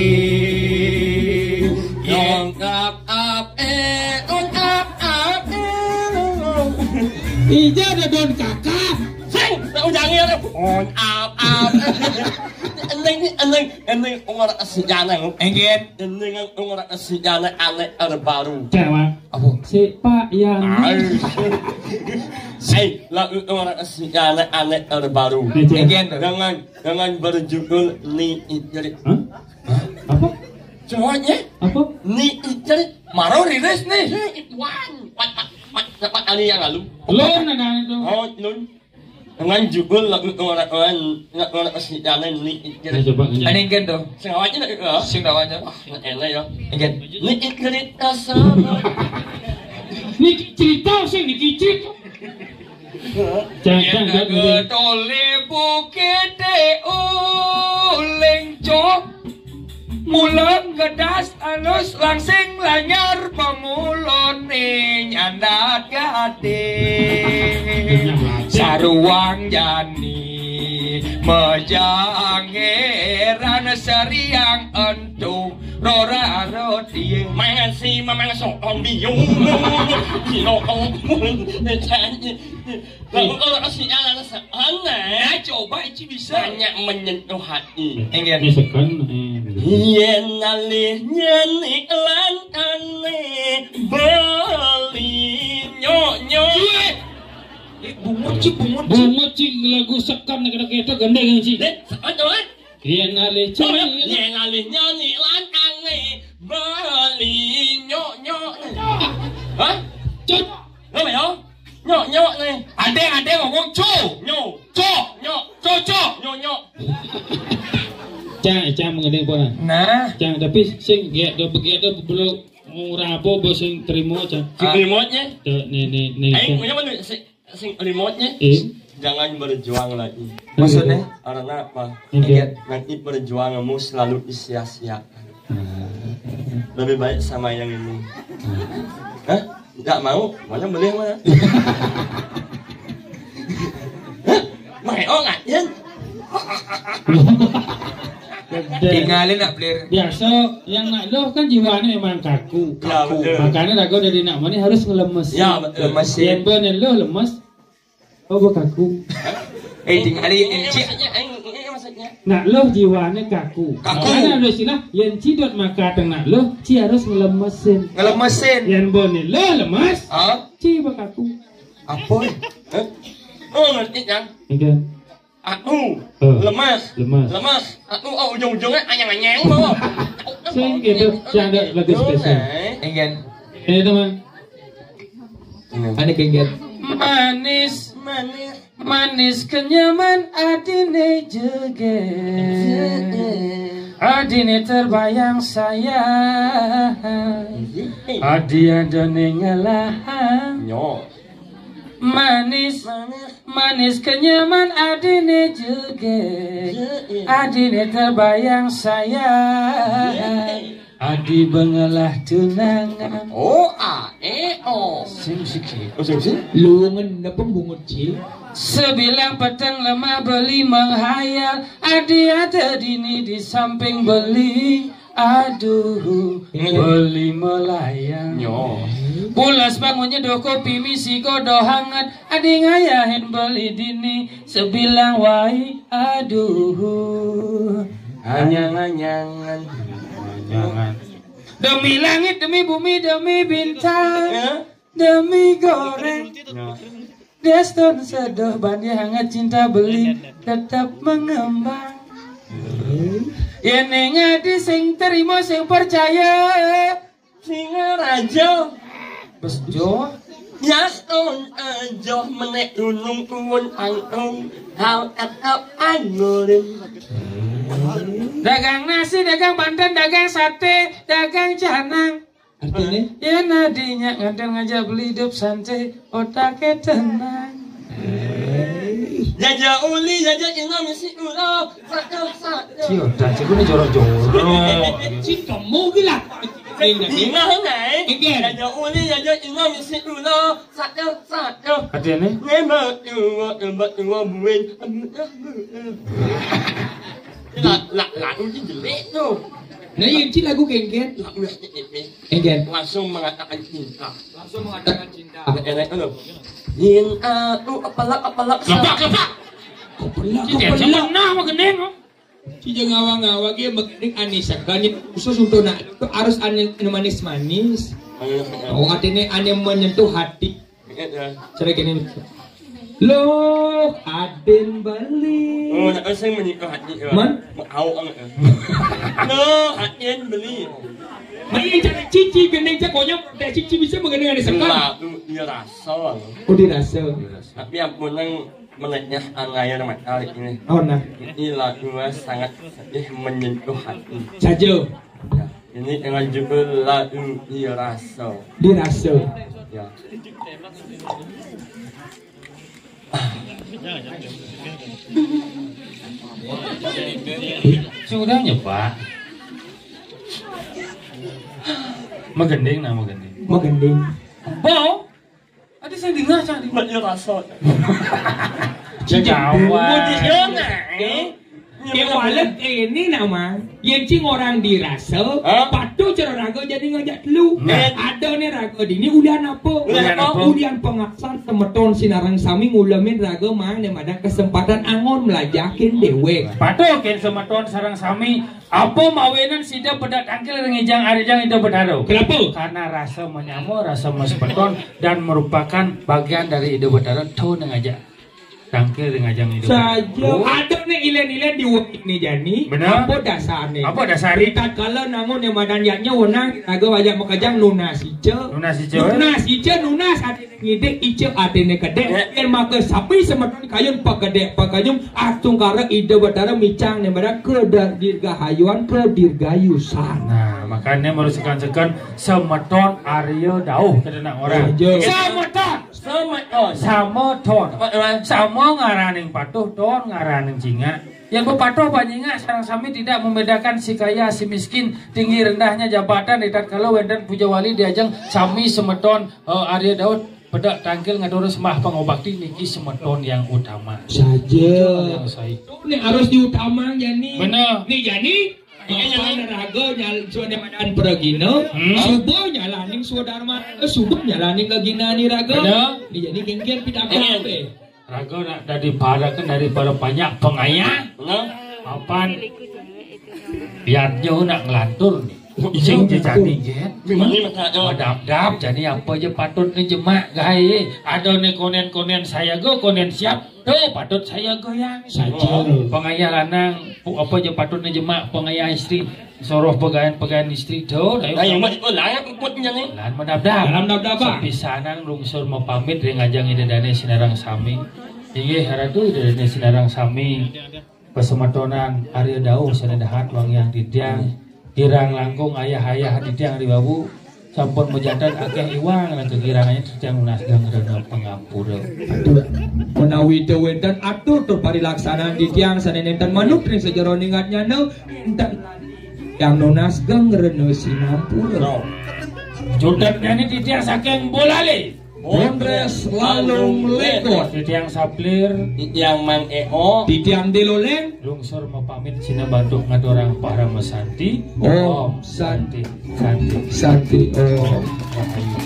Lengkap Ap, eh, on ap ap, eh. Ija ada don kakak. Sing, tak ujangi ada. On ap ap. Eneng ni, eneng, eneng orang sejana. Enggen. Eneng orang sejana, aneh ada baru. Cewek. Apa? Si Pak Yan. Ai. Ai, lagu orang sejana, aneh ada baru. Enggen. Dengan, dengan berjudul Ni Idri. Hah? Apa? Cowoknya? Apa? Ni Idri. Maro rilis nih. Wan, empat, empat, empat, empat kali yang lalu. Lun ada itu. Oh, lun. Dengan judul lagu orang, orang, orang si jalan Ni Idri. Ayo coba nyanyi. Aneh kan tuh. Sing awalnya nak, ya? Sing awalnya. Wah, enak ya. Enggen. Ni Idri kasar. Ni cerita sih, ni kicik. Cang, cang, cang, cang. Tole bukite uling cok. Mula kedas alus langsing lanyar pemulone nyandak gade. Saruang jani mejangeran seriang entung rora rodie. Mangan si mamang sok ombiung. Kilo om. Lagu kalau kasih anak sana. Nah, coba ici bisa. Banyak menyentuh hati. Enggen. Ini sekan, eh, begitu. Yen alih nyanyi lan ane beli nyok nyok. Iya. Eh, bungut, Ci, bungut, Ci. Bungut, Ci, lagu sekan, kena ketok, gandeng, Ci. Dek, sekan, coba. Yen alih, Ci. Coba, yen alih nyanyi lan ane beli nyok nyok. Hah? Cut. Apa ya? Nyok, nyok nih. Adéng, adéng ngomong co. Nyo. Co. Nyok. Co, co. Nyok, nyok. Cang, cang mengending pun. Nah. Cang, tapi sing gak do begitu belum murah apa bos sing terima cang. Sing terima nya. Cok, nih, nih, nih. Ayo, punya mana? Sing remote-nya. Jangan berjuang lagi. Maksudnya? Karena apa? Nanti perjuanganmu selalu disia-siakan. Lebih baik sama yang ini. Hah? Nggak mau? Mana boleh mana? Hah? Mai oh ngajen. Tinggalin nak pelir. Biasa yang nak loh kan jiwanya memang kaku. Ya, betul. Makanya ragu dari nak mana harus ngelemes. Ya, betul. Lemesin. Yang bener loh lemes. Oh, gua kaku. Eh, tinggalin. Ini maksudnya, ini maksudnya. Nak loh jiwanya kaku. Kaku. Makanya ada istilah, yang cidot maka teng nak loh, ci harus ngelemesin. Ngelemesin. Yang bener loh lemes. Hah? Ci bakaku. Apa? Oh, ngerti kan? Enggak. Aku lemas, lemas, lemas. Aku oh ujung-ujungnya anyang-anyang bawa. Sing gitu, canda lagu spesial. Enggak. Ini teman. Ada kengget. Manis, manis, manis kenyaman adine joget. Adine terbayang saya. Adi ada nengelahan. Nyo. Manis, manis. Manis kenyaman adine juga. Adine terbayang saya. Adi bengelah tunangan. Oh, a, e, o. Sing sikit. Oh, sing sih. Lu ngene pembungut ci. Sebilang peteng lemah beli menghayal. Adi ada dini di samping beli. Aduh, beli melayang. Nyo. Pulas bangunnya do kopi misi kodo hangat. Adi ngayahin beli dini sebilang wai. Aduh, anyang-anyangan. Jangan. Demi langit, demi bumi, demi bintang, demi goreng. Deston sedoh bandi hangat cinta beli tetap mengembang. Yen ngadi sing terima sing percaya. Sing raja. Bes jo. Yaston aja menek gunung tuwun angkung. Hal etap angurin. Dagang nasi, dagang banten, dagang sate, dagang canang. Artinya? Ya nadinya ngadang ngajak beli hidup santai, otaknya tenang. Jaja uli, jaja ina misi ulo, satu, satu. Si otak, si kudu jorok-jorok. Si kamu gila. Ina, ina, eh. Jaja uli, jaja ina misi ulo, satu, satu. Artinya? Nembak dua, nembak dua buin. Lah, lah, lah, ini jelek tuh. Nah, yang ci lagu genggen. Lagu yang ini. Enggak. Langsung mengatakan cinta. Langsung mengatakan cinta. Ada enak loh. Yin aku apalak apalak. Lepak lepak. Kepelak kepelak. Nah, magening. Ci jangan ngawang-ngawang ya, magening anis sekali khusus untuk nak itu harus anis manis-manis. Oh, artinya aneh menyentuh hati. Cara gini. Loh, Aden beli. Oh, nak saya menikah hati. Man? Mau angkat. Loh, Aden beli. Mai cara cici gendeng cak konyol, tak cici bisa mengenai ada sekali. Lah, tu dia rasa. Oh, dia rasa. Tapi ampun nang meneknya angaya nama kali ini. Oh, nah. Ini lagu sangat sedih menyentuh hati. Saja. Ya. Ini dengan judul lagu Dirasa. Dirasa. Ya. Sudah nyoba. Magending nah magending. Magending. Bo. Ada saya dengar cang di mana rasa. Jawa. Ya walet ini nama. Yang cing orang dirasa, patuh cara raga jadi ngajak telu. Ada nih raga dini udah apa? Udah apa? Udah pengaksar semeton sinarang sami ngulamin raga mang nih ada kesempatan angon melajakin dewek. Patuh ken semeton sarang sami apa mawinan sida pedak tangkil ngijang arijang Ida Betara. Kenapa? Karena rasa menyama, rasa semeton dan merupakan bagian dari Ida Betara. Tahu nang aja. Tangkil ring ajeng Ida. Saja. Oh. Ada né ilén-ilén di wégi né jani. Bener. Apa dasarné? Apa dasarné? Ritatkala nangun né madan yadnya wenang raga wajah makejang nunas ica. Nunas ica. Nunas ica, nunas atiné ngidik, ica atiné kedék. Ya. Yén maka sami semeton kayun pakedék pakayun astungkara Ida Batara micang né madan kedirgahayuan kedirgayusan. Nah, makanya merusakan sekan semeton Arya Dauh, kita nak orang. Saja. Semeton. Semeton. Sama ton. Sama, sama. Sama ngaraning patuh, ton ngaraning cingak. Yang bepatuh panjingak sareng sami tidak membedakan si kaya si miskin, tinggi rendahnya jabatan, ritatkala wénten puja wali diajeng sami semeton, eh, Arya Dauh, pedek tangkil ngatur sembah pangobakti niki semeton yang utama. Saja. Yang saya. Tuh, nih harus diutamakan jani. Bener. Nih jani. Iya, iya. Apa raga nyal-, sudah madan pragina, hmm? Suba nyalaning swadarma, eh, suba nyalaning kagina ni raga. Bener. Nih jani kengkén pidak. Iya. Apa? Raga nak dadi para kan dari para banyak pengayah. Nah. Apan biarnya nak ngelantur nih. Oh, iya. Sing jejani, Gén. Gimana, Mas? Madapdap, jani apa aja patut nih jemak, gaé. Ada nih konen-konen saya go, konen siap. Tuh, patut saya goyang. Saja. Pengayah lanang, pu-, apa aja patut nih jemak, pengayah istri. Soroh pegayan-pegayan istri, tuh. Nah, yang mas itu lah yang kuat nih. Lan madapdap. Dalam dapdap, Pak. Sapisanan lungsur mapamit ring ajeng Ida Dané sinareng sami. Inggih, Ratu Ida Dané sinareng sami. Pasemetonan Arya Dauh sané dahat wangiang titiang. Kirang langkung ayah-ayah titiang riwawu. Sampun majanten akéh iwang lan kakirangannya titiang nunas geng rena pangampura. Aduh, menawi ida wénten atur tur parilaksanan titiang sané nénten manut ring sajeroning adnyana, nénten yang nunas geng rena sinampura. Jutet nyanyi titiang saking Bolalé. Bondres Lalung Lekot. Titiang Saplir. Titiang Mang Eo. Titiang Diloleng. Lungsur mapamit sinabantuk ngaturang parama santi. Om Santi, Santi, Santi Om. Rahayu.